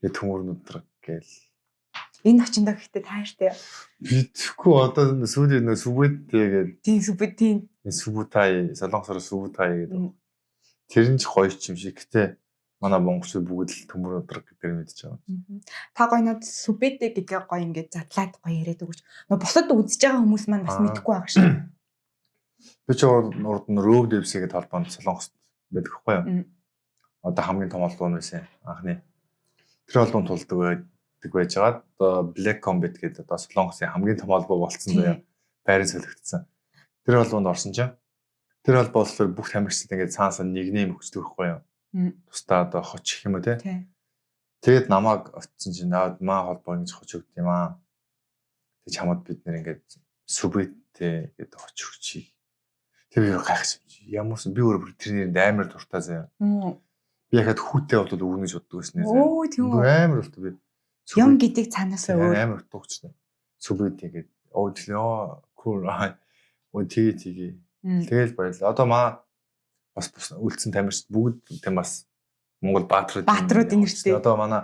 Тэгээд төмөр нудраг гээл. Энэ очиндоо гэхдээ тааштай. Битгэхгүй одоо сүүлийн нөө сүбэдтэй гээд Тийм сүбэ тийм. сүбүтай солонгосоор сүбүтай гэдэг. Мм. Тэр нь ч гоё ч юм шиг. Гэтэ манай монголчууд бүгд л төмөр нудраг гэдгээр мэдчихэж байгаа. Мгм. Та гоё над сүбэдэ гэдгээ гоё ингээд задлаад гоё яриад өгөөч. Нөө бусад үзэж байгаа хүмүүс маань бас Аа. мэдэхгүй байгаа шин. Би ч урд нь Rove Davis гэдэг холбоонд Солонгост байдаг хгүй юу? Мм. Одоо хамгийн том холбоо нь байсан. Анхны тэр холбоонд тулдаг байдаг байжгаад одоо Black Combat гэдэг одоо Солонгосын хамгийн том холбоо болцсон Тийм. заяа. Байран солигдсон. Тэр холбоонд орсон чинь тэр холбоо болохоор бүх тамирчид ингээд цаанасаа нэг нэм өгчдөг хгүй юу? Мм. Тусдаа одоо хоч гэх юм уу те. Тий. Тэгээд намайг очсон чинь наад маа холбоо ингэж хоч өгд юм аа. Тэг чамд бид нэр ингээд сүбэдтэй гэдэг хоч өгчий. Тэр би гайхаж ямар ч би өөр бүр тэр нэрэнд амар дуртай заяа. Мм. Би яхад хүүтэй болвол өгнө гэж боддог байсан заяа. Оо тийм Бүр үү. амар дуртай би. Юм гэдэг цаанаасаа өөр. Амар утгагчтай. Сүбэдтэй гэдэг. Оо тэр оо cool. Оо тэгээ тэгээ. Мм. Тэгэл баярлалаа. Одоо маа бас бус үлдсэн тамирчид бүгд тийм бас Монгол баатрууд Баатруудын нэртэй. Одоо манай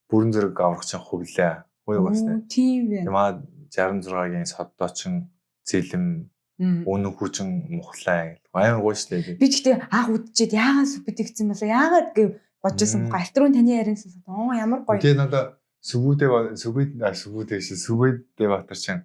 бүрэн зэрэг аврагчин хувлаа. Гоё бас Оо, Тийм тийм. байна. Маа 66-гийн соддоочин зэлэм Мм. үнэн хүчин мухлаа гэл. Амар гоё штэ. Би ч гэхдээ анх үдчихэд яагаад сүбэдэ гэсэн бэлээ? Яагаад гэв бодчихсон Мм. бохоо. Альтрун таны яриан сонсоод оо ямар гоё. Тэгээ надаа сүбүүдээ сүбэд сүбүүдээ биш сүбэдээ баатар чин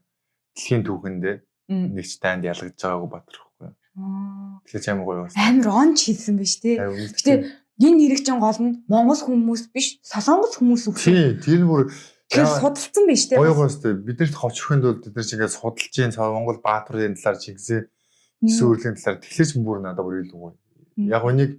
дэлхийн түүхэндээ Мм. нэг ч танд ялгаж байгаагүй баатар байхгүй. Аа. Тэгэхээр ч амар гоё бас. Амар онч хийсэн биш тий. Гэтэ энэ нэрийг чинь гол нь Монгол хүмүүс биш, Солонгос хүмүүс өгсөн. тий тэр нь бүр Тэгэхээр Яа. судалсан биш тий. Гоё гоё өстэй. Бид нарт хоч өгөхийн тулд бид нар ч ингээд судалж гин Монгол баатруудын талаар чигзээ сүрлийн талаар тэгэхээр ч бүр надад бүр илүү гоё. Яг үнийг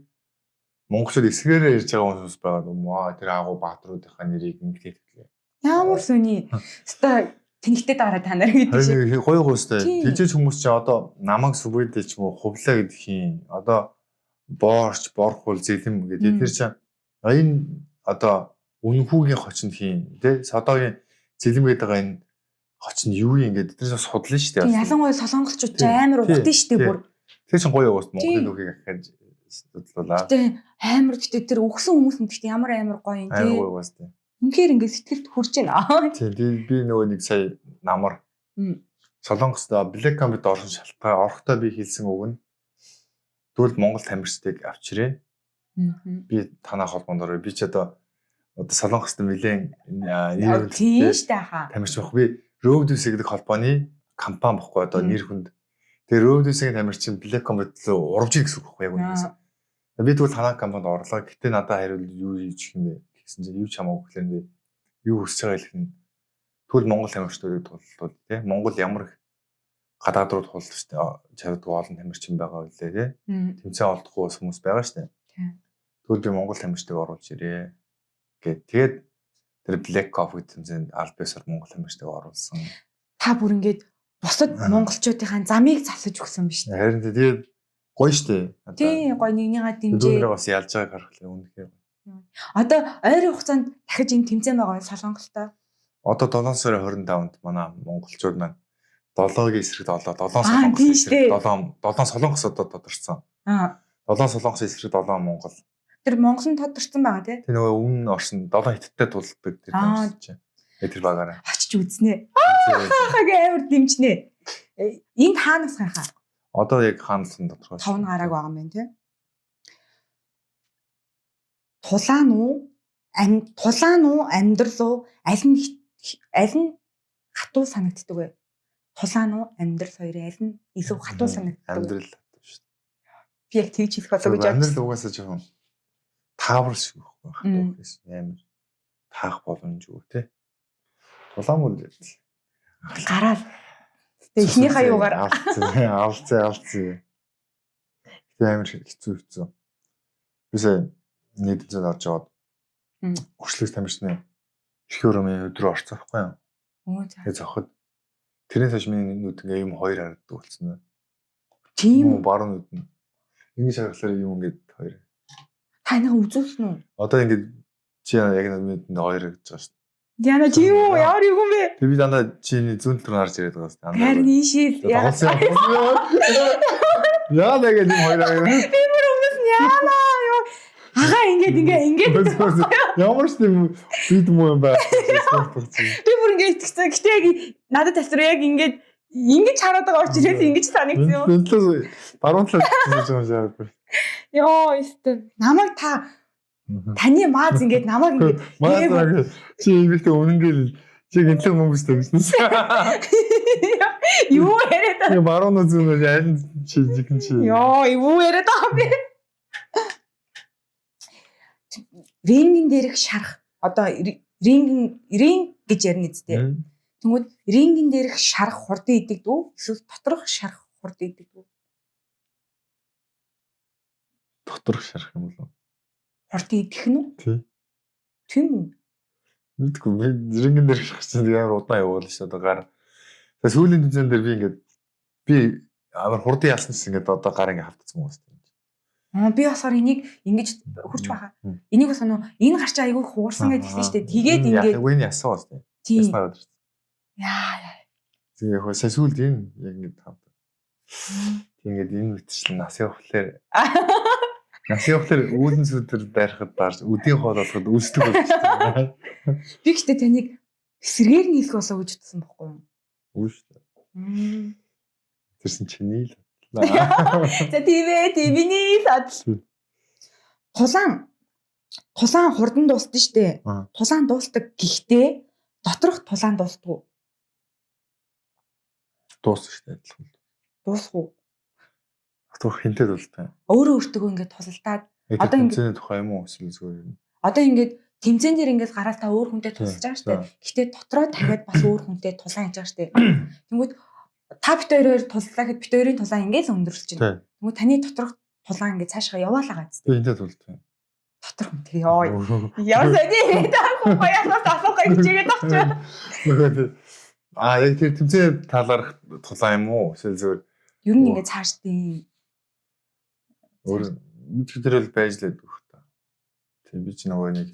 монголчууд эсгэрээр ярьж байгаа хүмүүс байгаа юм аа тэр агуу баатруудынхаа нэрийг ингээд хэлээ. Ямар сони. Өстой тэнэгтэй дараа та нар гэдэг шиг. Харин гоё гоё өстэй. Тийм. Тэгжээж хүмүүс чи одоо намайг сүбэдэ ч юм уу хувлаа гэдэг хин одоо боорч, борхул, зэлэм гэдэг Мм. эдгээр чи энэ одоо үнхүүгийн хочинд хин тэ содогийн зэлэм гэдэг байгаа энэ хоч нь юу юм гэдэг эдгээр судлаа шүү дээ. Тийм ялангуяа солонгосчууд ч Тийм, амар тийм, ухдаг штэ тийм. бүр. Тэр чинь гоё уус Монголын Тийм. түүхийг ахиж судлаа. Гэтэ амар гэтэ тэр өгсөн хүмүүс нь гэтэ ямар амар гоё юм Амар тий. гоё уус тийм. Үнэхээр ингээд сэтгэлд хүрч байна. Тийм би нөгөө нэг сая намар Мм. Солонгост Black Combat орсон шалтгаан орохдоо би хэлсэн үг нь тэгвэл Монгол тамирчдыг авчирээ. Би танаа холбоонд орё. Би ч одоо Солонгост нэлээд нэр Тийм хүндтэй штэ хаа. тамирч байх. Би Road Deuce гэдэг холбооны компани бохгүй одоо Мм. нэр хүнд. Тэгээ Road Deuce-ийн тамирчин Black Combat руу урамж гэсэн үг байхгүй яг үнэндээ. Би тэгвэл танаа компанид орлоо. Гэтэ надад хариул юу хийж юм бэ гэсэн чинь юу ч хамаагүй гэхлээр би юу хүсэж байгаа хэлэх нь Тэгвэл Монгол тамирчдыг тултуул тий. Монгол ямар их гадаад руу тулж чаддгүй олон тамирчин байгаа үлээ тий. Тэмцээн олдохгүй бас хүмүүс байгаа шүү дээ. Тэгвэл би Монгол тамирчдыг оруулж ирээ гэд. Тэгээд тэр Black Coffee тэмцээнд аль биесээр Монгол тамирчдыг оруулсан. Та бүр ингээд бусад монголчуудынхаа замыг засаж өгсөн биз дээ. Харин тэгээд гоё шүү дээ. Тий, гоё нэгнийгаа дэмжээ. Дүүнэрээ бас ялж байгааг харахлаа үнэхээр. Одоо ойрын хугацаанд дахиж энэ тэмцээн байгаа Солонгостой. Одоо 7 сарын 25-нд манай монголчууд маань 7-гийн эсрэг 7, 7 Солонгос эсрэг 7, 7 Солонгос одоо тодорцсон. 7 Солонгос эсрэг 7 Монгол. Тэр Монгол нь тодорцсон байгаа тий. Тэр нөгөө өмнө орсон 7 хятадтай тулдаг тэр тэмцээн чинь. Тэр багаараа. Очиж үзнэ. Хаагаа амар дэмжнэ. Энд хаанаас хаа? Одоо яг хаанаас нь тодорхой. 5 гарааг байгаа юм байна тий. Тулаан уу? Тулаан уу, амьдрал уу? Аль нь хатуу санагддаг вэ? Тулаан уу, амьдрал хоёрын аль нь илүү хатуу санагддаг? Амьдрал хатуу шүү дээ. Би яг тэгж хэлэх болоо гэж бодсон. Амьдрал угаасаа жоохон таавар шиг байхгүй хатуу гэсэн амар таах боломжгүй тий. Тулаан бол гараад тэгээ эхнийхээ юугаар алцээ. Тэгээ амар хэцүү. Би сая нийт зэн орж яваад өршлөг тамирчны эрхийн өрөөний өдрөө орцсон байхгүй юу? Тэгээ зохид тэрнээс хойш миний нүд ингээ юм хоёр харагддаг болсон. Тийм үү? Баруун нүд нь. Ингэж харахлаар юм ингээд хоёр. Та энийг үзүүлсэн үү? Одоо ингээд чи яг нүдэнд хоёр гэж байгаа шүү дээ. Яна чи юу? Ямар юм бэ? Тэг би дандаа чиний зүүн тал руу харж ирээд байгаа шүү дээ. Харин ийшээ. Яа нэг юм хоёр аа. Би бүр өмнөөс нь яана юу. Агаа ингээд ингээд. Ямар ч юм бид муу юм байна. Би бүр ингээд итгэсэн. Гэтэ яг надад тасруу яг ингээд ингэж хараад байгаа учраас ингэж санагдсан юм. Энэ талаас баруун талаас хийж байгаа юм шиг. Йоо, өстө. Намайг та таны мааз ингээд намайг ингээд мааз чи ингэхдээ үнэнгээл чи гинтлэг мөнгө өстэй гэсэн. Юу яриад байгаа? Баруун зүүн аль нь чи жигэн чи. Йоо, юу яриад байгаа юм бэ? Рингэн дээрх шарах одоо ринг гэж ярина үсттэй. Тэнгүүд рингэн дээрх шарах хурдан идэг дүү эсвэл доторх шарах хурдан идэг дүү? Доторх шарах юм болов уу? Хурдан идэх нь үү? Тий. Тийм үү? Мэдгүй би рингэн дээрх шарах чинь амар удаан явуул шүү одоо гар. Тэгээ сүүлийн тэмцээн дээр би ингээд би амар хурдан ялсан гэсэн ингээд одоо гар ингээд хавтсан юм байна. Би болохоор энийг ингэж хурж байгаа. Энийг бас нөө энэ гарч айгүй хуурсан гэж хэлсэн шүү дээ. Тэгээд ингээд яг энэ ясан бас тийм. Яснаа өдөрт. Яа. Тэгээ яг сая сүүлд энэ яг ингээд тавд. Тэг ингээд энэ мэтчлэн нас явахлаар нас явахлаар үүдэн сүдэр дайрахад дарж үдийн хоол болоход үлсдэг болчихсон. Би гэхдээ таныг эсрэгээр нь хэлэх болоо гэж утсан байхгүй юу? Үгүй шүү дээ. Тэрсэн чиний л. За тийм ээ, тийм миний л. Тулаан хурдан дуусдаг шүү дээ. Тулаан дуустдаг гэхдээ доторх тулаан дуустдаг уу? Дуусна шүү дээ адилхан. Дуусах уу? Доторх хинтэй тулдаг. Өөрөө өөртөө ингээд тулалдаад одоо ингээд тэмцээний тухай юм уу эсвэл зүгээр юм. Одоо ингээд тэмцээн дээр ингээд гараад та өөр хүнтэй тулалж байгаа шүү дээ. Гэхдээ дотроо дахиад бас өөр хүнтэй тулаан хийж байгаа шүү дээ. Тэнгүүд та бит хоёроор туллаа гэхэд бит хоёрын тулаан ингээд л өндөрлөж байна. Тэнгүүд таны доторх тулаан ингээд цаашгаа яваалаа гац. Би хинтэй тулдаг. Дотор хүн тэр ёо. Ямар сони яриад байгаа баяасаас асуух гэж хичээгээд авч. Аа яг тэр тэмцээн талаарх тулаан юм уу? Эсвэл зүгээр ер нь ингээд цаашдын өөр тэр л байж л байдаг хөх та. Тийм би ч нөгөө нэг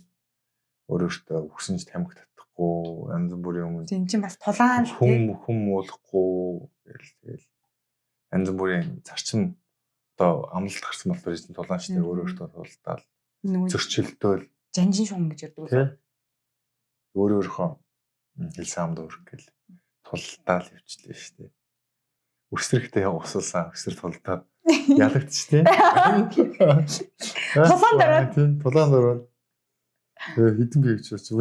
өөр өөртөө өгсөн ч тамхи татахгүй янз бүрийн юм. Тийм чинь бас тулаан хүн муулахгүй гэл тэгэл янз бүрийн зарчим одоо амлалт гарсан болохоор чинь тулаан шүү дээ өөр өөртөө тулдаал зөрчилдөөл жанжин шум гэж ярьдаг үү? Өөр өөрийнхөө хэлсэн амд өрөх гэл тулдаал явчлаа шүү дээ. Өсрэгтэй усалсан өсөр тулдаад ялагдчих тийм. Тулаан дараад. Тийм тулаан дараад. Хэдэн би гэж бодчих.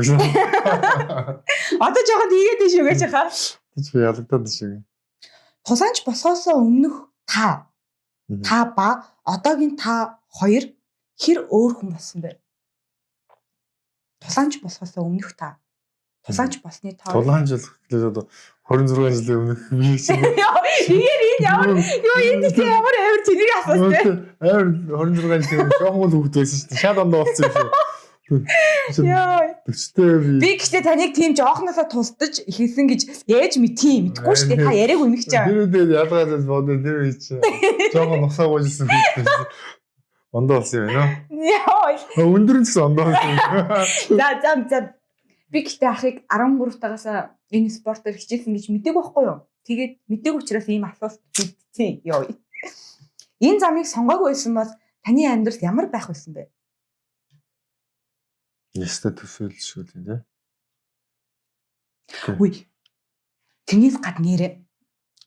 Одоо жоохон хийгээд тийш юу гэж хаа. Тийч би ялагдаад шиг. Тулаанч босгоосоо өмнөх та ба одоогийн та хоёр хэр өөр хүн болсон бэ? Тулаанч босгоосоо өмнөх та. Тулаанч болсны тоо. Тулаанч болох гэхлээр одоо 26 жилийн өмнөх би чинь. Игээр энэ ямар юу энэ тийм ямар амар тэнэг асуулт те. Амар 26 жилийн өмнө жоохон л хүүхэд байсан шүү дээ. Шал ондоо болсон юм шиг. Йоо. 40-тэй би. Би гэхдээ таныг тийм жоохносоо тусдаж эхэлсэн гэж яаж мэдхийм мэдэхгүй шүү дээ. Та яриаг үнэх чам. Тэр үед ялгаалал бодоо тэр үе чи жоохон нусаа гуйжсэн хүүхэд байсан. Ондоо болсон юм байна. Йоо. Өндөр нь ч гэсэн ондоо болсон юм. За за за. Би гэхдээ ахыг 13 тагаас энэ спортоор хичээлсэн гэж мдэггүй байхгүй юу? Тэгээд мдэггүй учраас ийм асуулт бэлдсэн. Йоо. Энэ замыг сонгоогүй байсан бол таны амьдрал ямар байх байсан бэ? Яста төсөөлөл шүү дээ, тий. Үгүй. Тэрнээс гадна нэрээ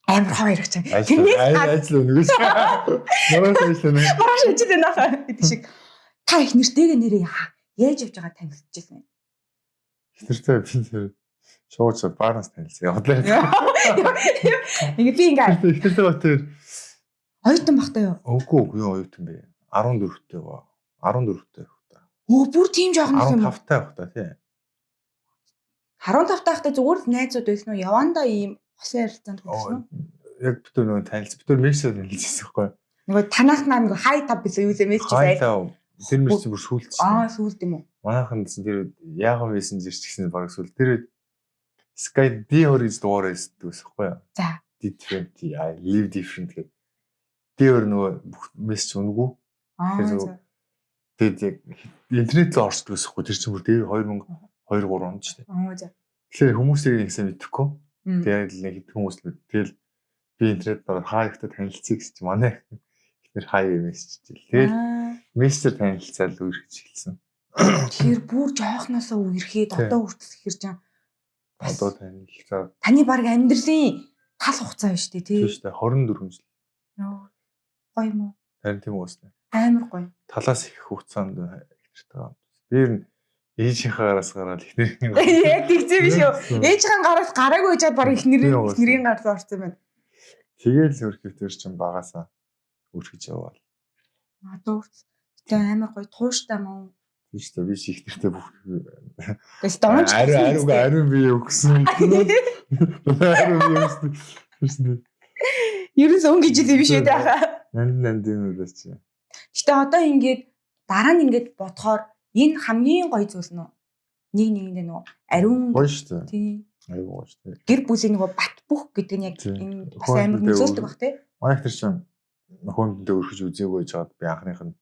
амар хоо ярих чам. Тэрнээс гадна ажил өнөгөөс. Маргааш ажил өнөө. Маргааш ажил байна хаа гэдэг шиг. Та их нэртэйгээ нэрээ яаж явж байгаа танилцчихсан юм. Их нэртэй би тэр шууч баараас танилцсан. Явдлаа. Ингээ би ингээ Их нэртэй ба тэр оюутан багтаа юу? Үгүй үгүй юу оюутан бэ? 14-тэй ба. 14-тэй байх та. Өө бүр тийм жоохон юм. 15-тай байх та тий. 15 тахта зүгээр л найзууд байсан уу? Явандаа ийм хосын харилцаанд хүрсэн үү? Яг бид нөгөө танилцсан. Бид мессеж танилцсан байхгүй. Нөгөө танаас наа нөгөө хай тав гэсэн юу лээ мессеж Хай тав. Тэр мессеж бүр сүүлдсэн. Аа сүүлд юм уу? Манайхан гэсэн тэр яахан мессенжер ч гэсэн баг сүүл. Тэр үед Sky D2 гэж дугаар байсан байхгүй юу? За. D20 I live different гэдэг. D2 нөгөө бүх мессеж үнэгүй. Аа. Тэгээд яг интернет рүү орчдөг гэсэн байхгүй. Тэр чинь бүр дээр 2002 3 онд шүү дээ. Аа за. Тэгэхээр хүмүүсийг нэг сайн мэдэхгүй. Тэгээд л нэг хэдэн хүмүүс л мэд. Тэгэл би интернет дээр хаа ихтэй танилцъя гэсэн чинь манай ихнэр хаа юм мессеж чийл. Тэгэл мессежээр танилцаад үерхэж эхэлсэн. Тэгэхээр бүр жоохносоо үерхэд одоо хүртэл ихэр чам одоо танилцаад таны баг амьдралын тал хугацаа биш үү тий? Тийм шүү дээ 24 жил. Йоо. Гоё юм уу? Харин тийм үгүй. Амар гоё. Талаас их хугацаанд ихнэртэй. Би ер нь ээжийнхээ гараас гараад эхнэрийн Яг тэгзээ биш үү? Ээжийн гараас гараагүй жаад баг эхнэрийн гараас орсон байна. Тэгээл хөрхөвтөр чинь багасаа үрхэж яваал. Одоо гэтээ амар гоё тууштай мөн. Тийм шүү дээ. Би ч ихнэртэй бүх. Тэс донж ариу ариу би өгсөн. Ариу би өгсөн. Ерөөс өнгөж идэв биш үү таа. Нанд нанд юм уу чи. Гэтэ одоо ингээд дараа нь ингээд бодохоор энэ хамгийн гоё зүйл нь нэг нэгэндээ нөгөө ариун гоё шүү дээ. Тийм. Аюу гоё шүү дээ. Гэр бүлийн нөгөө бат бөх гэдэг нь яг энэ бас амар нөлөөлдөг бах тий. Манай ихтер чинь нөхөндөө өрхөж үзээгүй жаад би анхных нь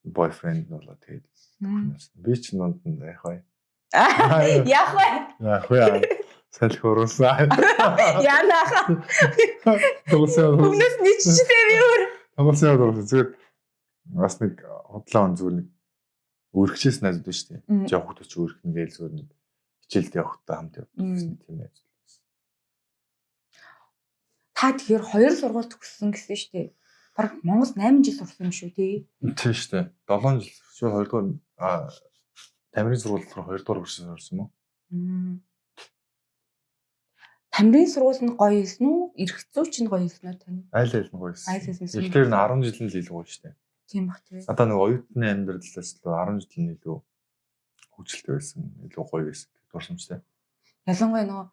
бойфренд нь болоо тэгээд би ч нунд нь яах вэ? Яах вэ? Яах вэ? Салхи уруулсан. Яана. Тоглосон. Өмнөөс нийччихлээ би өөр. Тоглосон тоглосон. Зүгээр бас нэг худлаа он зүгээр нэг өргөчээс найзууд шүү дээ. Жоо хүүхдүүд ч өргөн гээл зүгээр нэг хичээлд явахдаа хамт явдаг гэсэн тийм найзууд байсан. Та тэгэхээр хоёр сургууль төгссөн гэсэн шүү дээ. Бараг Монгол 8 жил сурсан юм шүү тий. Тийм шүү дээ. 7 жил. Чи хоёрдугаар Тамирын сургууль болохоор хоёрдугаар курсын сурсан юм уу? Тамирын сургууль нь гоё байсан уу? Эрх зүйч нь гоё байсан уу тань? Аль аль нь гоё байсан. Аль аль нь. Тэгэхээр нь 10 жил нь л илүү гоё шүү дээ. Тийм бах тий. Одоо нэг оюутны амьдралаас л 10 жил нь илүү хөгжилтэй байсан, илүү гоё байсан гэх дурсамжтай. Ялангуяа нөгөө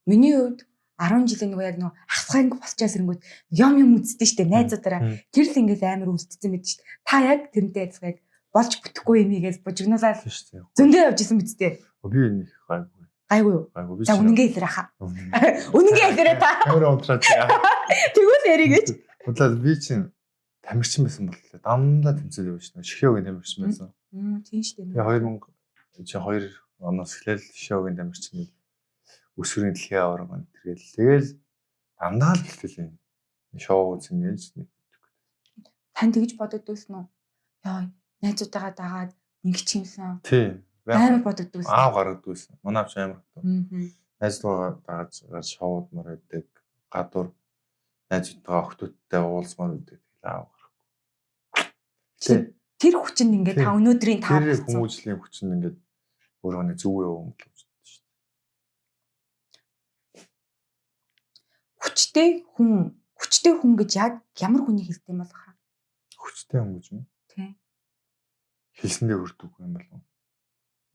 миний хувьд 10 жилийн нөгөө яг нөгөө ахсгаа анги босчаас ирэнгүүт юм юм үздэг штэ найзуудаараа. Тэр л ингээс амар үлдсэн мэт штэ. Та яг тэрнтэй адилхан яг болж бүтэхгүй юм ийгээс бужигнуулаад зөндөө явж исэн мэт дээ. Би энэ их гайгүй. Гайгүй юу? Гайгүй. За үнэнгээ хэлээрэ хаа. Үнэнгээ хэлээрэ та. Камера унтраад. Тэгвэл яриг гэж. Бодлоо би чинь тамирчин байсан бол дандаа тэмцээл явж шнэ. Шихёгийн тамирчин байсан. Тийм шүү дээ. Тэгээ 2002 оноос эхлээл Шихёгийн тамирчин гэл өсвөрийн дэлхийн аварга энэ тэргээл тэгэл дандаа л бэлтгэл юм. Шоу үзэн гэж. Тань тэгж бодогдсон уу? Яа, найзуудтайгаа дагаад ингэж юмсан. Тий. Амар бодогдсон. Аав гаргадагсэн. Манай авч амар хатуу. Найзуудтайгаа дагаж шоудмар байдаг. Гадуур найзуудтайгаа охтуудтай уулзмаар байдаг. Тэгэл аав гарахгүй. Тэр хүчин ингээд та өнөөдрийн та тэр хүмүүжлийн хүчин ингээд өөрөө нэг зөв юм болж байна шүү дээ. Хүчтэй хүн, хүчтэй хүн гэж яг ямар хүний хэлдэг юм бол хаа? Хүчтэй хүн гэж юм? Тийм. Хэлсэндээ хүрдэг юм болов уу?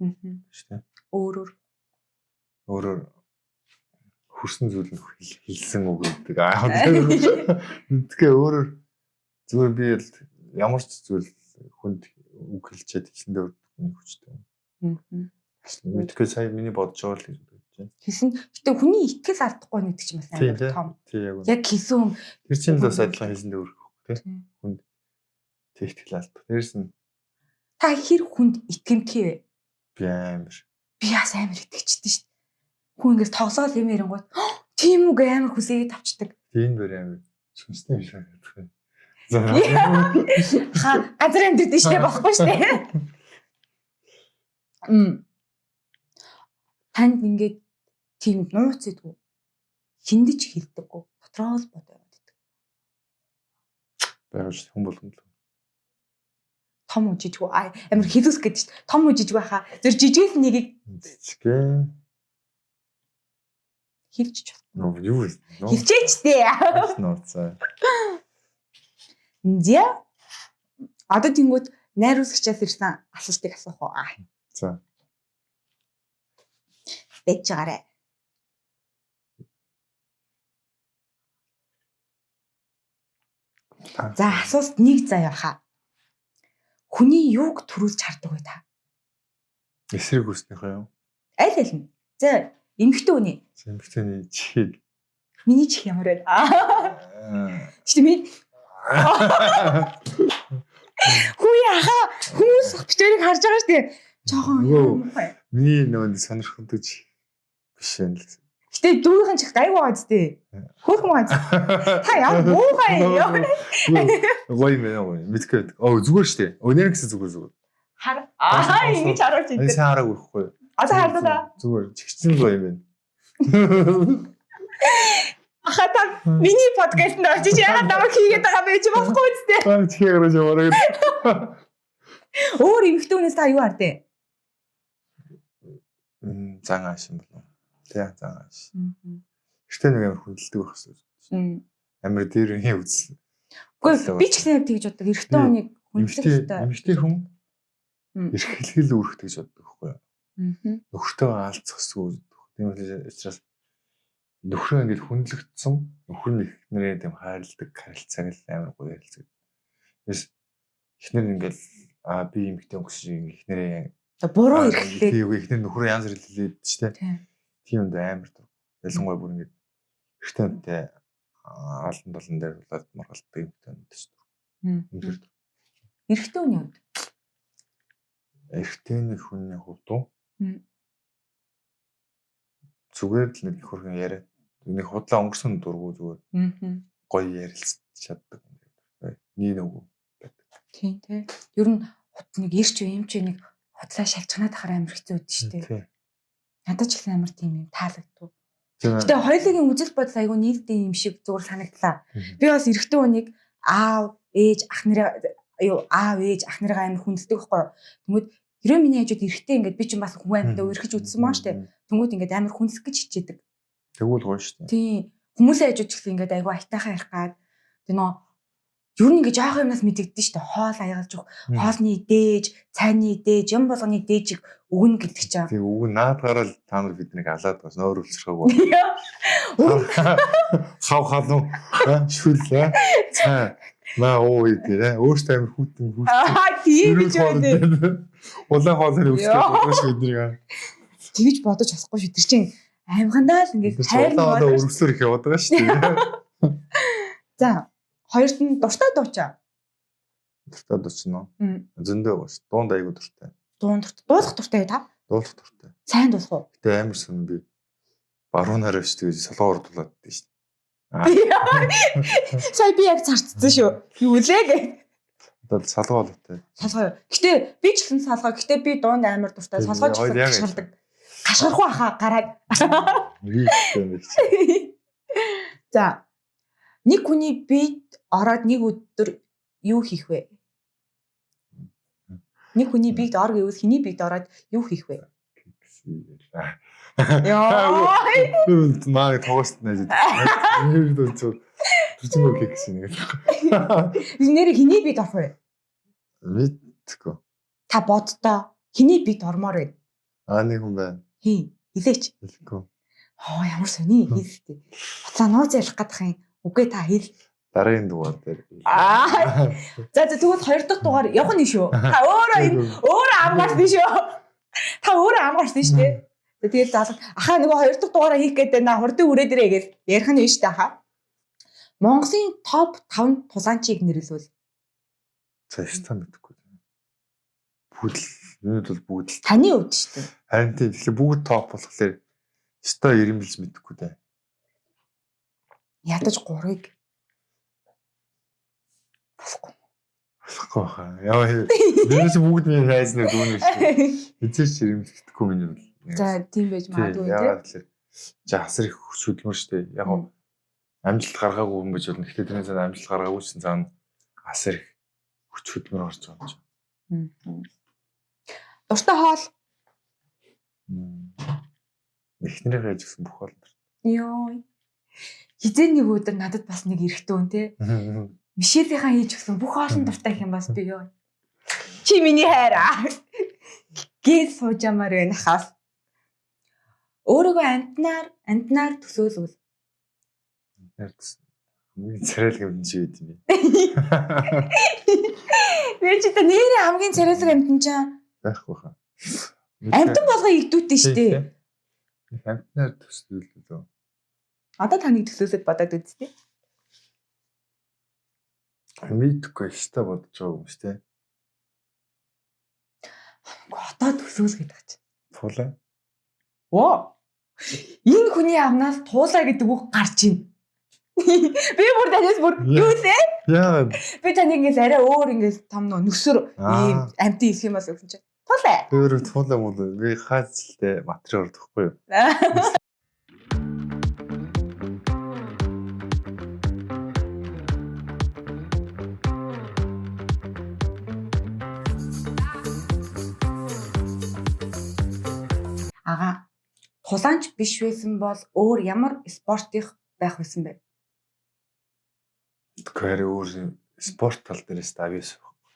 Аа. Шүү дээ. Өөрөөр. Өөрөөр хөрсөн зүйл нь хэлсэн үг гэдэг. Аа. Тэгэхээр өөрөөр зүгээр би л ямар ч зүйл хүнд үг хэлчихэд хэлсэндээ өрдөх хүний хүчтэй. Мэдгүй сая миний бодож байгаа л гэж бодож байна. Хэлсэн. Гэтэ хүний итгэл алдахгүй гэдэг чинь бас Тийм, амар тий. том. Тий яг үнэ. Яг хэлсэн хүн Тэр чинь л бас адилхан хэлсэндээ өрөх тий. Тийм. Хүнд тэг итгэл алдах. Дээрс нь та хэр хүнд итгэмтгий вэ? би амар. Би бас амар итгэжтэй шүү дээ. Хүн ингээс тоглоол юм ярингууд тийм үг амар хүсээгээд авчдаг. Тийм бэр амар. Сүнсний биш гэдэг. За. Ха газар амьдрд шүү дээ болохгүй шүү дээ. Мм. Танд ингээд тийм нууц идэггүй. Хиндэж хилдэггүй. Дотроо л бодоо яваад идэг. Байгаа шүү хүн болгоно л. Том уу жижиг үү? Аа, амар хилүүс гэдэг шүү дээ. Том уу жижиг байхаа. Зөв жижигээс нэгийг Жижигэн. хилчих чадахгүй. Нөө юу вэ? Хилчээч дээ. Нууцаа. Зя. Одоо тэнгууд найруулагчаас ирсэн асуултыг асуух уу? Аа, За. байж байгаарэ. За асуулт нэг заяа хаа. Хүний юуг төрүүлж хардаг вэ та? Эсрэг үснийхөө юу? Аль аль нь? За эмэгтэй хүний. Эмэгтэйний чихийг. Миний чих ямар вэ? Аа. Чи миний хүү яхаа хүмүүс битэрийг харж байгаа шүү дээ. Жохон Нөгөө. муухай. Миний нөгөө сонирхолтой чих биш юм л. Гэтэ дүүнийхэн чих гайгүй байгаа зү. Хөөхөн байгаа зү. Та ямар муухай юм. Гоё юм байна гоё. Мэдгүй. Оо зүгээр шүү дээ. Өнөр гэсэн зүгээр зүгээр. Хар. Аа ингэж харуулж Энэ идэв. сайн хараагүй байхгүй. Одоо харлаа да. Зүгээр чигцэн гоё юм байна. Аха та миний подкастт орж ич яагаад намайг хийгээд байгаа бэ чи болохгүй үстэй. Аа чихээ гараж яваарай. Өөр эмэгтэй хүнээс та юу хардэ? Зан ааш юм болов. Тэ зан ааш. Гэхдээ нэг амар хүндэлдэг байх хэрэгтэй. Амар дээр үеийн үзэл. Үгүй би ч гэсэн яг тэгж боддог. Эрэгтэй хүнийг хүндлэх хэрэгтэй. Эмэгтэй хүн Мм. эрхлэгэл үүрэгтэй гэж боддог байхгүй юу? Мгм. Нөхөртөө алцах ёсгүй гэж боддог. Тийм учраас нөхрөө ингээд хүндлэгдсэн нөхөр нь эхнэрээ тийм хайрладаг харилцааг л амар гоё ярилцдаг. Тэрс эхнэр ингээд аа би эмэгтэй хүн шиг эхнэрээ За буруу эрхлээд. Тийм эхнэр нөхрөө янз бүр хэлээд ч тийм. Тийм. Тийм юм амар дург. Ялангуяа бүр ингээд эрэгтэй хүнтэй алан долон дээр болоод маргалдаг эмэгтэй хүнтэй ч дург. Үнэхээр дург. Эрэгтэй хүний хувьд. Эрэгтэй хүний хувьд уу? Мм. Зүгээр л нэг хөрхөн яриа. Нэг худлаа өнгөрсөн дургу зүгээр Мгм. гоё ярилцж чаддаг. Нэг нөгөө. Тийм тий. Ер нь нэг ирч юм чи нэг худлаа шалчганаад ахаар амар хэцүү өгдөө шүү дээ. Тий. Надад ч гэсэн амар тийм юм таалагдав. Тийм. Гэтэ хоёулын үзэл бодол айгүй нийлдэг юм шиг зүгээр санагдлаа. Би бас эрэгтэй хүнийг аав, ээж, ах нэрээ юу аав, ээж, ах нэрээ амар хүндэлдэг байхгүй юу? Тэнгүүд хэрвээ миний хажууд эрэгтэй ингээд би ч бас хүн амьтаа өрхөж үзсэн маа штэ. Тэнгүүд ингээд амар хүндлэх гэж хичээдэг. Тэгвэл гоё шүү дээ. Тийм. Хүмүүсийн хажууд ч гэсэн ингээд айгүй айтайхан ярих гад. Тэг нөө ер нь ингээд жоох юмнаас мэдэгдэн штэ. Хоол аягалж өгөх, хоолны дээж, цайны дээж, юм болгоны дээжийг өгнө гэдэг чинь. Тэг үг нь наадгараа л та нар биднийг алаад бас нөөр үлсрэхэг. Өгнө. Хав халуун шүл цай маа уу гэдэг өөртөө амар хүүтэн хүүтэн. Аа тийм гэж байна. Улаан хоолыг өсгөх Йоо. болгож биднийг. Тэгж бодож болохгүй шүү. Тэр чинь аймхандаа л ингээд хайр Улаан хоолой нь өргөсөр их яваад байгаа шүү дээ. За хоёрт нь дуртай дуучаа. Дуртай дурчин уу? Мм. Зөндөө гоё шүү. Дуунд айгуу дуртай. Дуун дуртай. Дуулах дуртай та? Дуулах дуртай. Сайн дуулах уу? Гэтэ амар сонь би баруунаар биш тэгэж солоогоор дуулаад дээ шүү. Аа. Сая би яг зарцсан шүү. Юу лээ гэ. Одоо салгоо болтой. Салгоо. юу? Гэтэ би ч гэсэн салгоо. Гэтэ би дуунд амар дуртай. Тийм, Салгоо ч хоёр гэсэн яг гашгардаг. Гашгарах уу хаа гараад. Би юм бэ чи. За. Нэг хүний биед ороод нэг өдөр юу хийх вэ? Нэг хүний биед ор гэвэл хэний биед ороод юу хийх вэ? Йоо. Маа тогоос найз. Нэр дүүцүү. Төчөнгөө кекс нэг. Нэр хэний биед орох вэ? Мэдгүй. Та боддоо хэний биед ормоор вэ? Аа нэг хүн байна. Хин. Хилээч. Хэлэхгүй. Хоо ямар сони хэлтэй. Буцаа нууц ярих гадах юм. Үгүй та хэл. Дараагийн дугаар дээр. Аа. За за тэгвэл хоёр дахь дугаар явах нь шүү. Та өөрөө энэ өөрөө ам гарсан шүү. Та өөрөө ам гарсан шүү дээ. За тэгэл залга ахаа нөгөө хоёр дахь дугаараа хийх гээд байна. Хурдан үрээд ирээ гэж ярих нь шүү дээ ахаа. Монголын топ 5 тулаанчийг нэрлэвэл За ёстой мэдэхгүй. Бүгд л минут бол бүгд л таны хувьд шүү дээ. харин тийм тэгэхээр бүгд топ болохоор ёстой ирэмбэлж мэдэхгүй дээ. Ядаж 3-ыг болохгүй. Болохгүй хаа. Яа тэрээс бүгд миний найз нар дүүнэ шүү. Эзэж ирэмбэлдэхгүй миний бол. За тийм байж магадгүй тийм. Яагаад тэгэхээр чи асар их хөдөлмөр шүү дээ. Яг нь амжилт гаргаагүй хүн гэж болно. Гэхдээ тэрний цаана амжилт гаргаагүй чинь цаана асар их хүч хөдөлмөр орж байгаа юм чинь. Дуртай хоол. Эхнэрээ яаж гэсэн бүх хоол. Йоо. Хизээ нэг өдөр надад бас нэг эрэхтэн үн те. Мишелийнхаа хийж өгсөн бүх хоолн дуртай юм бас би ёо. Чи миний хайр аа. Гээ сууж ямаар байна хаас. Өөрийгөө амтнаар төсөөлвөл. Хамгийн царайлаг юм чи байд юм бэ? Би чи та нэрээ хамгийн царайлаг амтан чаа. Байхгүй хаа. Амтан болго игдүүтэй шүү дээ. Амтнаар төсөөлөл үү? Одоо таныг төсөөлөд бодоод үзтээ. Мэдхгүй өстой бодож байгаа юм шүү дээ. Үгүй одоо төсөөл гэдэг чи. Тулаа. Оо. Энэ хүний амнаас туулаа гэдэг үг гарч ийн. Би бүр танаас бүр юу лээ? Яагаад? Би таныг ингээл арай өөр ингээл том нөө нөсөр ийм амтын их юм бас өгсөн чинь. Туулаа. Би өөрөө туулаа муу би хаацлээ материал ордохгүй юу? Ага. Тулаанч биш байсан бол өөр ямар спортынх байх байсан бэ? Тэгэхээр өөр спорт тал дээрээс давьяас байхгүй.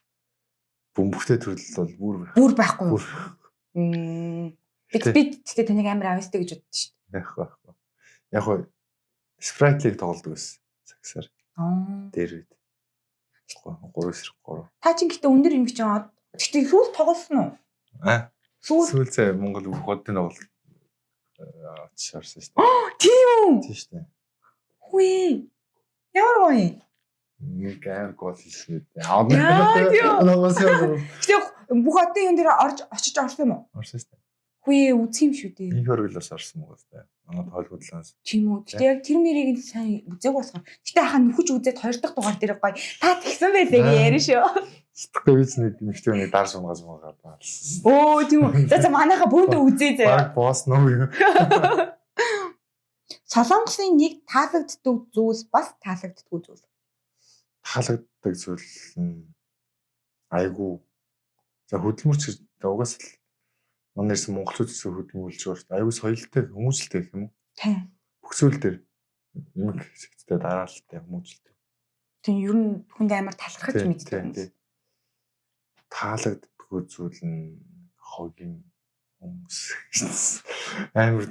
Бөмбөгтэй төрөл бол бүр байх. Бүр байхгүй юу? Бүр Би тэгтээ таныг амар авьяастай гэж боддоо шүү дээ. Байхгүй. Яг хоо Sprite-ийг тоглодог байсан. Сагсаар. Аа. Дээр үед. 3-3. Та чинь гэтээ өндөр юм чинь. Гэтээ сүүл тоглосон уу? Аа. Сүүл сүүл зэ Монгол бүх одын тоглолт очиж орсон шүү дээ. Тийм үү? Тийм шүү дээ. Хүй. Ямар гоё юм. Нэг амар гол хийсэн үү. Яа, тийм үү? Гэтээ бүх одын юм дээр орж очиж орсон юм уу? Орсон шүү дээ. Хүй үзэх юм шүү дээ. Инх өргөл бас орсон юм байна. Манай тойлгуудлаас. Тийм үү. Гэтээ яг тэр мэрийг нь сайн үзег болохоор. Гэтээ хаа нөхөж үзээд хоёр дахь дугаар дээр гоё. Та тэгсэн байлээ гэж ярина шүү. Тэгэхгүй би ч нэг эмэгтэй нэг дар сунгаа сунгаа баалсан. Өө тийм үү. За за манайха бөөндөө үзээ заяа. Баг босс нөө юу. Солонгосын нэг таалагддаг зүйлс бас таалагддаггүй зүйл. Таалагддаг зүйл нь айгүй. За хөдөлмөрч гэж угаасаа л манай ирсэн монголчууд гэсэн хөдөлмөрлж байгаа шүү дээ. Айгүй соёлтой, хүмүүжлтэй гэх юм уу? Тийм. Бүх зүйл дээр юм хэсэгтээ дараалалтай, хүмүүжлтэй. Тийм ер нь хүнд амар талархаж мэддэг юм. Таалагддаггүй зүйл нь хогийн хүмүүс. Амар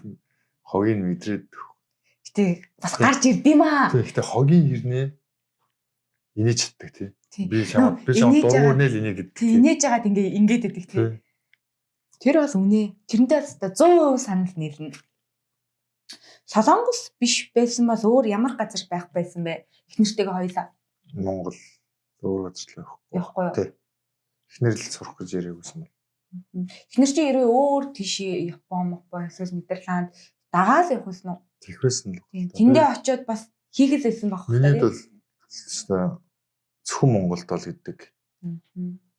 хогийг мэдрээд. Гэтэ бас гарч ирд юм аа. Гэтэ хогийн хэрнээ инээж чаддаг тий. Би шамд дургу нэл инээ гэдэг. Тий инээж жагаад ингээ ингээд өгдөг тий. Тэр бас үнэ. Тэрнтэй бас 100% санал нийлнэ. Солонгос биш байсан бол өөр ямар газар байх байсан бэ? Эхнэртэйгээ хоёлаа. Монгол өөр газар л байхгүй. Явахгүй юу? Тий. Эхнэр л сурах гэж яриагүйсэн бол. Эхнэр чинь ерөө өөр тийш Япон, Мопон, эсвэл Нидерланд дагаал явах байсан уу? Тэхвэсэн л. Тэндээ очиод бас хийхэл байсан байх хэрэгтэй. Миний бол зөвхөн Монголд бол гэдэг.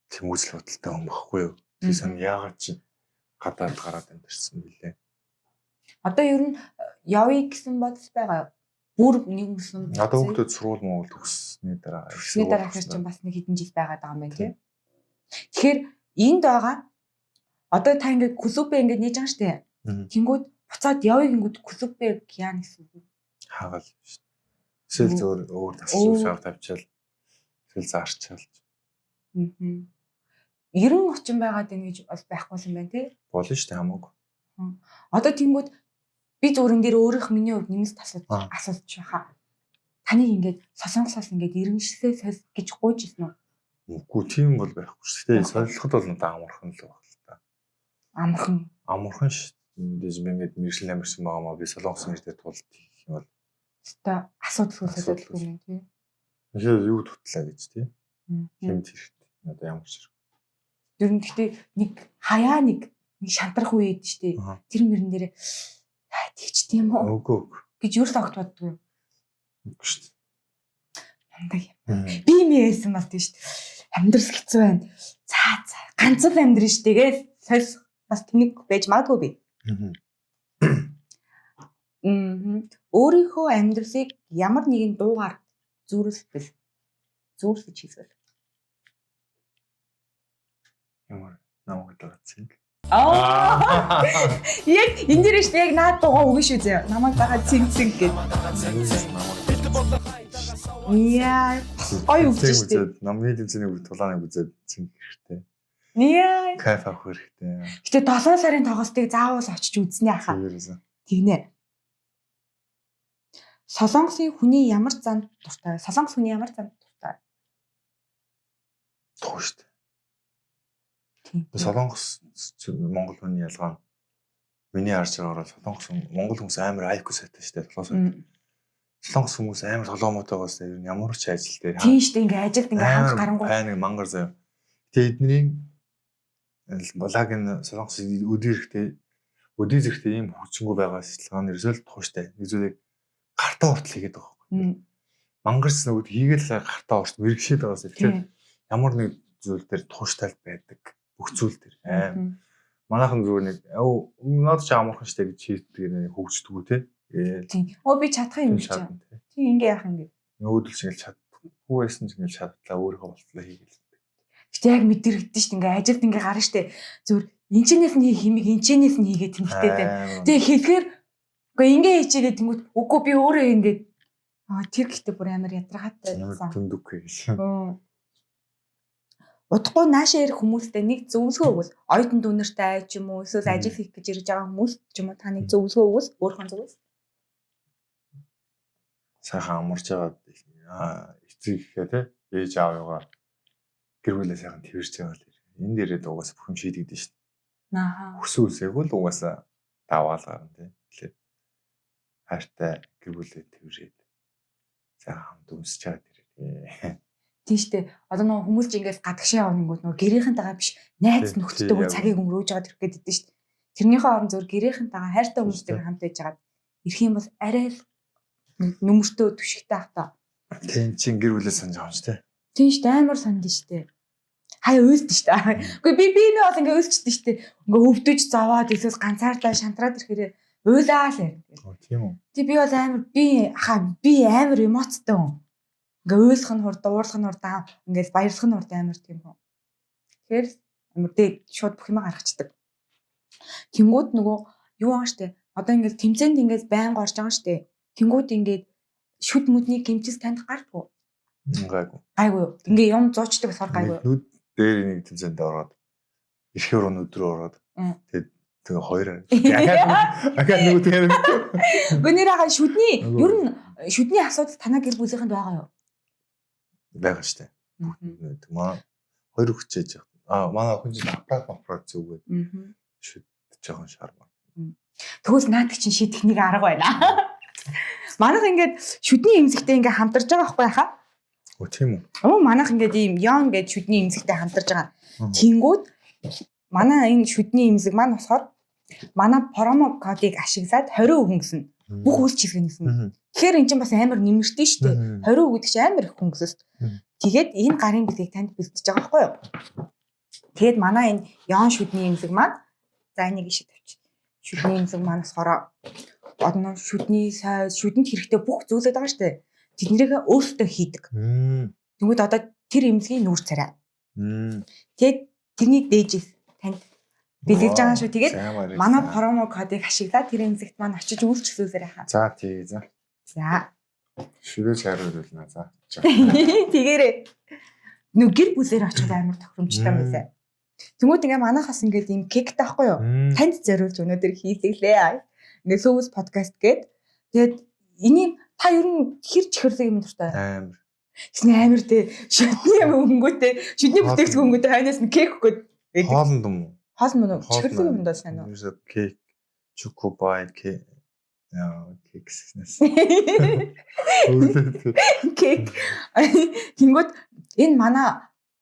Тийм үзэл бодолтой хүн байхгүй юу? Тэр сан яагаад чи гадаад гараад амьдарсан бэлээ? Одоо ер нь явъя гэсэн бодол байгаа юу? Бүр нэг мөсөн. Одоо хүүхдүүд сургууль Монгол төгссөний дараа төгссөний дараа гэхэр чинь бас нэг хэдэн жил байгаад байгаа юм байна тий. Тэгэхээр энд байгаа одоо та ингээд клубээ ингээд нээж байгаа штэ. Тэнгүүд буцаад явъя гингүүд клубээ яана гэсэн үг. Хаагаал шүү. Эсвэл зөвөр өөр тасалж авах тавьчаал. Эсвэл заарчаал. 90 очин байгаад байна гэж бас байхгүй юм байна тий. Болно шүү дээ хамаагүй. Одоо тэнгүүд би зүгээр энэ дээр өөрийнх миний хувьд нэмэлт асуудал асуулт байхаа. Таныг ингээд солонгосоос ингээд иргэншилээ соль гэж гуйж ирсэн үү? Үгүй, тийм бол байхгүй шүү. Гэтэ солиход бол надад амархан л байх л та. Амархан. Амархан шүү. Мэдээж би ингээд мэргэжил амьарсан байгаа маа би солонгос нэр дээр тулд хийх юм бол Өстой асуудал асуудалгүй юм тий. Тэгэхээр юу тутлаа гэж тий. Хэмт хэрэгтэй. Надад ямар ч хэрэг. Ер нь гэхдээ нэг хаяа нэг нэг шантрах үе хэд штэ. Тэр мөрөн дээр тэгчт юм уу? Үгүй үгүй. Гэж юу л огт боддгоо. Үгүй штэ. Мундаг юм. Би юм яасан бол тийм штэ. Амьдрал хэцүү байна. За за ганц л амьдрын штэ гээл солих бас тэнэг байж магадгүй би. Өөрийнхөө амьдралыг ямар нэгэн дуугаар зүүрлэвэл зүүрлэж хийвэл Ямар намайг дагаад цэнг. Аа. Яг энэ дээр шүү дээ яг наад дуугаа өгнө шүү зөө. Намайг дагаад цэнг цэнг гэд. Яа, гоё өгч шүү дээ. Намны тэмцээний үг тулааныг үзээд цэнг хэрэгтэй. Яа. Кайф авах хэрэгтэй. Гэтэ 7 сарын тоглолтыг заавал очиж үзнэ ахаа. Тэгнэ. Солонгосын хүний ямар занд дуртай вэ? Солонгос хүний ямар занд дуртай? Туу шүү дээ. Солонгос Монгол хүний ялгаа нь миний харж байгаагаар Солонгос Монгол хүмүүс амар IQ сайтай шүү дээ. Солонгос Солонгос хүмүүс амар толгоймотойгоос ер нь ямар ч ажил дээр тийм шүү дээ, ингээ ажилд ингээ ханх гарангуй нэг мангар заяа. Тэгээ эдний лаг энэ Солонгос өдөр ирэхдээ өдөр зэрэгтэй ийм хөгжингүү байгаа шалтгаан нь ерөөсөө л тууштай. Нэг зүйлийг гартаа уртл хийгээд байгаа байхгүй. Мангарч нөгөөд хийгээд л гартаа урт мэрэгшээд байгаас. Тэгэхээр ямар нэг зүйл дээр тууштай байдаг. Бүх зүйл дээр. Аим. Манайхан зүгээр нэг наад чи амархан штэ гэж хийдэг нэг хөгждөггүй те. Тийм. Оо би чадах юм чи. Тийм ингээ яах юм бэ? Нөгөөдөл чинь ингээл чадахгүй байсан ч ингээл чадлаа өөрийнхөө болтлоо хийгээл. Гэтэ яг мэдрэгдэн штэ ингээ ажилд ингээ гарна штэ. Зүгээр энэчнээс нь хийх юмыг энэчнээс нь хийгээд тэнхтэй дээ. Тэгээ хэлэхээр үгүй ингээ хийчигээ тэнгүүт үгүй би өөрөө ингээд тэр гэхдээ бүр амар ядаргаатай байсан. Түндүггүй гэж. Удахгүй наашаа ирэх хүмүүстэй нэг зөвлөгөө өгвөл оюутан дүүнертэй ч юм уу эсвэл ажил хийх гэж ирж байгаа хүмүүс ч юм уу та нэг зөвлөгөө өгвөл өөрхөн зүгээс. Сайхан амарч байгаа эцэг ихээ те ээж аав юугаа гэр бүлээ сайхан тэрвэрч байгаа л энэ дээрээ угаасаа бүх юм шийдэгдэн шүү дээ. Аа. Хүсэн үсээгүй л угаасаа даваал гарна те. Тэгэхээр хайртай гэр бүлээ тэрвэрээд сайхан хамт өмсөж байгаа дээрээ. Тийм шүү дээ. Одоо нөгөө хүмүүс ч ингээл гадагшаа явна гингүүд нөгөө гэрийнхэнтэйгээ биш найз нөхдөдөө цагийг өнгөрөөж байгаа тэрх гээд идэв шүү дээ. Тэрнийхээ орон зур гэрийнхэнтэйгээ хайртай хүмүүстэйгээ хамт байж байгаад ирэх юм бол арай л нөмөртөө түшигтэй ах та. Тийм чинь гэр бүлээ санаж байгаа юм чи тий. Тийм шүү дээ. Амар санд шүү дээ. Хаяа уйлд шүү дээ. Үгүй би нэ бол ингээ уйлчихдээ шүү дээ. Ингээ өвдөж зовоод эсвэл ганцаардаа шантраад ирэхээр уйлаа л ярь. Тийм үү. Тий би бол амар би амар эмоцтой хүн. Ингээ уйлах нь хурд, дуурлах нь хурд, ингээл баярлах нь хурд амар тийм хүн. Тэгэхээр амар дээд шууд бүх юма гаргацдаг. Тэнгүүд нөгөө юу байгаа штэ. Одоо ингээл тэмцээнд ингээл байнга орж байгаа штэ. Тэнгүүд ингээд шүд мүдний гэмтэл танд гардггүй. Гайгүй. Гайгүй. Ингээ юм зуучдаг болохоор гайгүй. Нүд дээр нэг тэмцээнд ороод эрхээр он өдрөө ороод тэгээд тэгээ хоёр. Ахаа нөгөө тэгээ. Гэхдээ нэр хаа шүдний ер нь шүдний асуудал танаа гэр бүлийнхэнд байгаа юу? Байгаа штэ. Маа хоёр хүчээж байгаа. Манай охин чинь аппарат зүгээд шүд жоохон шармаа. Тэгвэл наад чинь шийдэх нэг арга байна. Манайх ингээд шүдний эмзэгтэй ингээд хамтарж байгаа байхгүй хаа? Оо тийм үү. Оо манайх ингээд ийм Ян гээд шүдний эмзэгтэй хамтарж байгаа. Тэнгүүд манай энэ шүдний эмзэг маань болохоор манай промо кодыг ашиглаад 20% хөнгөсөн. Бүх үйлчилгээ нэмсэн. Тэгэхээр эн чинь бас амар нэмэртэй шүү дээ. 20% гэдэг чинь амар их хөнгөсөс. Тэгээд энэ гарын бэлгийг танд бэлтэж байгаа байхгүй юу? Тэгээд манай энэ Ян шүдний эмзэг маань за энийг ишээ тавьчих. Шүдний эмзэг маань болохоор одоо шүдний сойд, шүдэнд хэрэгтэй бүх зүйлүүд байгаа шүү дээ. Тэднэрийг өөрсдөө хийдэг. Тэгвэл одоо тэр эмзгийн нүүр царай. Тэгээд тэрний дээжээс танд бэлгэлж байгаа шүү. Тэгээд манай промо кодыг ашиглаад тэр эмзэгт маань очиж үйлчлүүлээрэй хаа. За тий за. За. Шүрээ шааруулна за. Тэгээрээ. Нөө гэр бүлээр очиход амар тохиромжтой байлаа. Тэнгүүд ингээ манайхаас ингээд ийм кектэй байхгүй юу? Танд зориулж өнөөдөр хийлгэлээ. Ингээ Сөвс подкаст гээд тэгээд энийг та ер нь хэр чихэрлэг юм дуртай. Амар. Тэсний амар те шүдний юм өнгөтэй шүдний бүтээгдэхүүн өнгөтэй хойноос нь кек өгöd гэдэг. Хоолнд юм уу? Хоол мөн үү? Чихэрлэг юм доо сайн уу? Ерөөсөө кек, чокопай, кек. Яа, кек гэснээс. Кек. Тэнгүүд энэ манай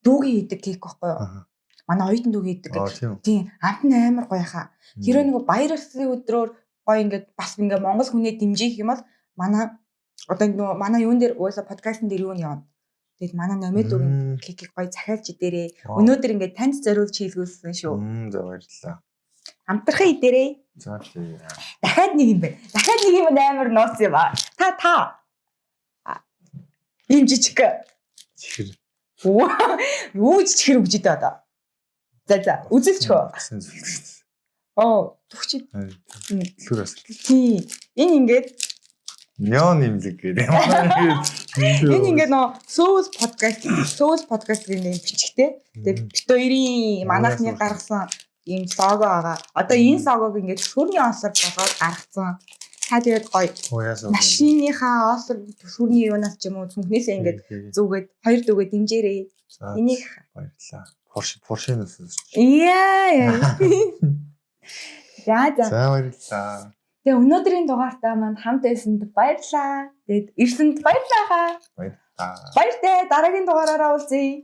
дүүгийн хийдэг кек байхгүй юу? Аха. Манай оюутан дүүгийн хийдэг. Аа, тийм үү. Тийм, амт нь амар гоё хаа. Хэрвээ нөгөө баяр ёслолын өдрөөр гоё ингээд бас ингээд монгол хүнээ дэмжих юм бол манай одоо нөгөө манай юун дээр уусаа подкастн дээр юу нь явна. Тэгэд манай номед дүүгийн кекийг гоё захиалж идээрээ. Өнөөдөр ингээд танд зориулж хийлгүүлсэн шүү. За баярлалаа. Амтрахын идээрээ. За тий. Дахиад нэг юм байна. Дахиад нэг юм амар нууц юм аа. Та та. Ийм жижиг. Чихэр. Юу жижигэр өгч идэ одоо. За за үзэлчхөө. Гэсэн зүйл. Оо түгч. Төлөр бас. Тийм. Энэ ингээд Неон имлэг гэдэг. энэ ингээд нөө Сөүл подкаст Сөүл подкаст гэх нэг бичгтэй. Тэгээд бит хоёрын манайхны гаргасан ийм лого байгаа. Одоо энэ логог ингээд төсвөрний осор болгоод гаргацсан. Та тэгээд гоё машиныхаа осор төсвөрний юунаас ч юм уу цүнхнээсээ ингээд зүгээд хоёр дүүгээ дэмжээрэй. Энийг баярлалаа. Porsche Porsche-наас. Яа. За за. За баярлалаа. Тэгээ өнөөдрийн дугаартаа маань хамт байсанд баярлалаа. Тэгээд ирсэнд баярлалаа. Баярлалаа. Баяртай дараагийн дугаараараа уулзъя.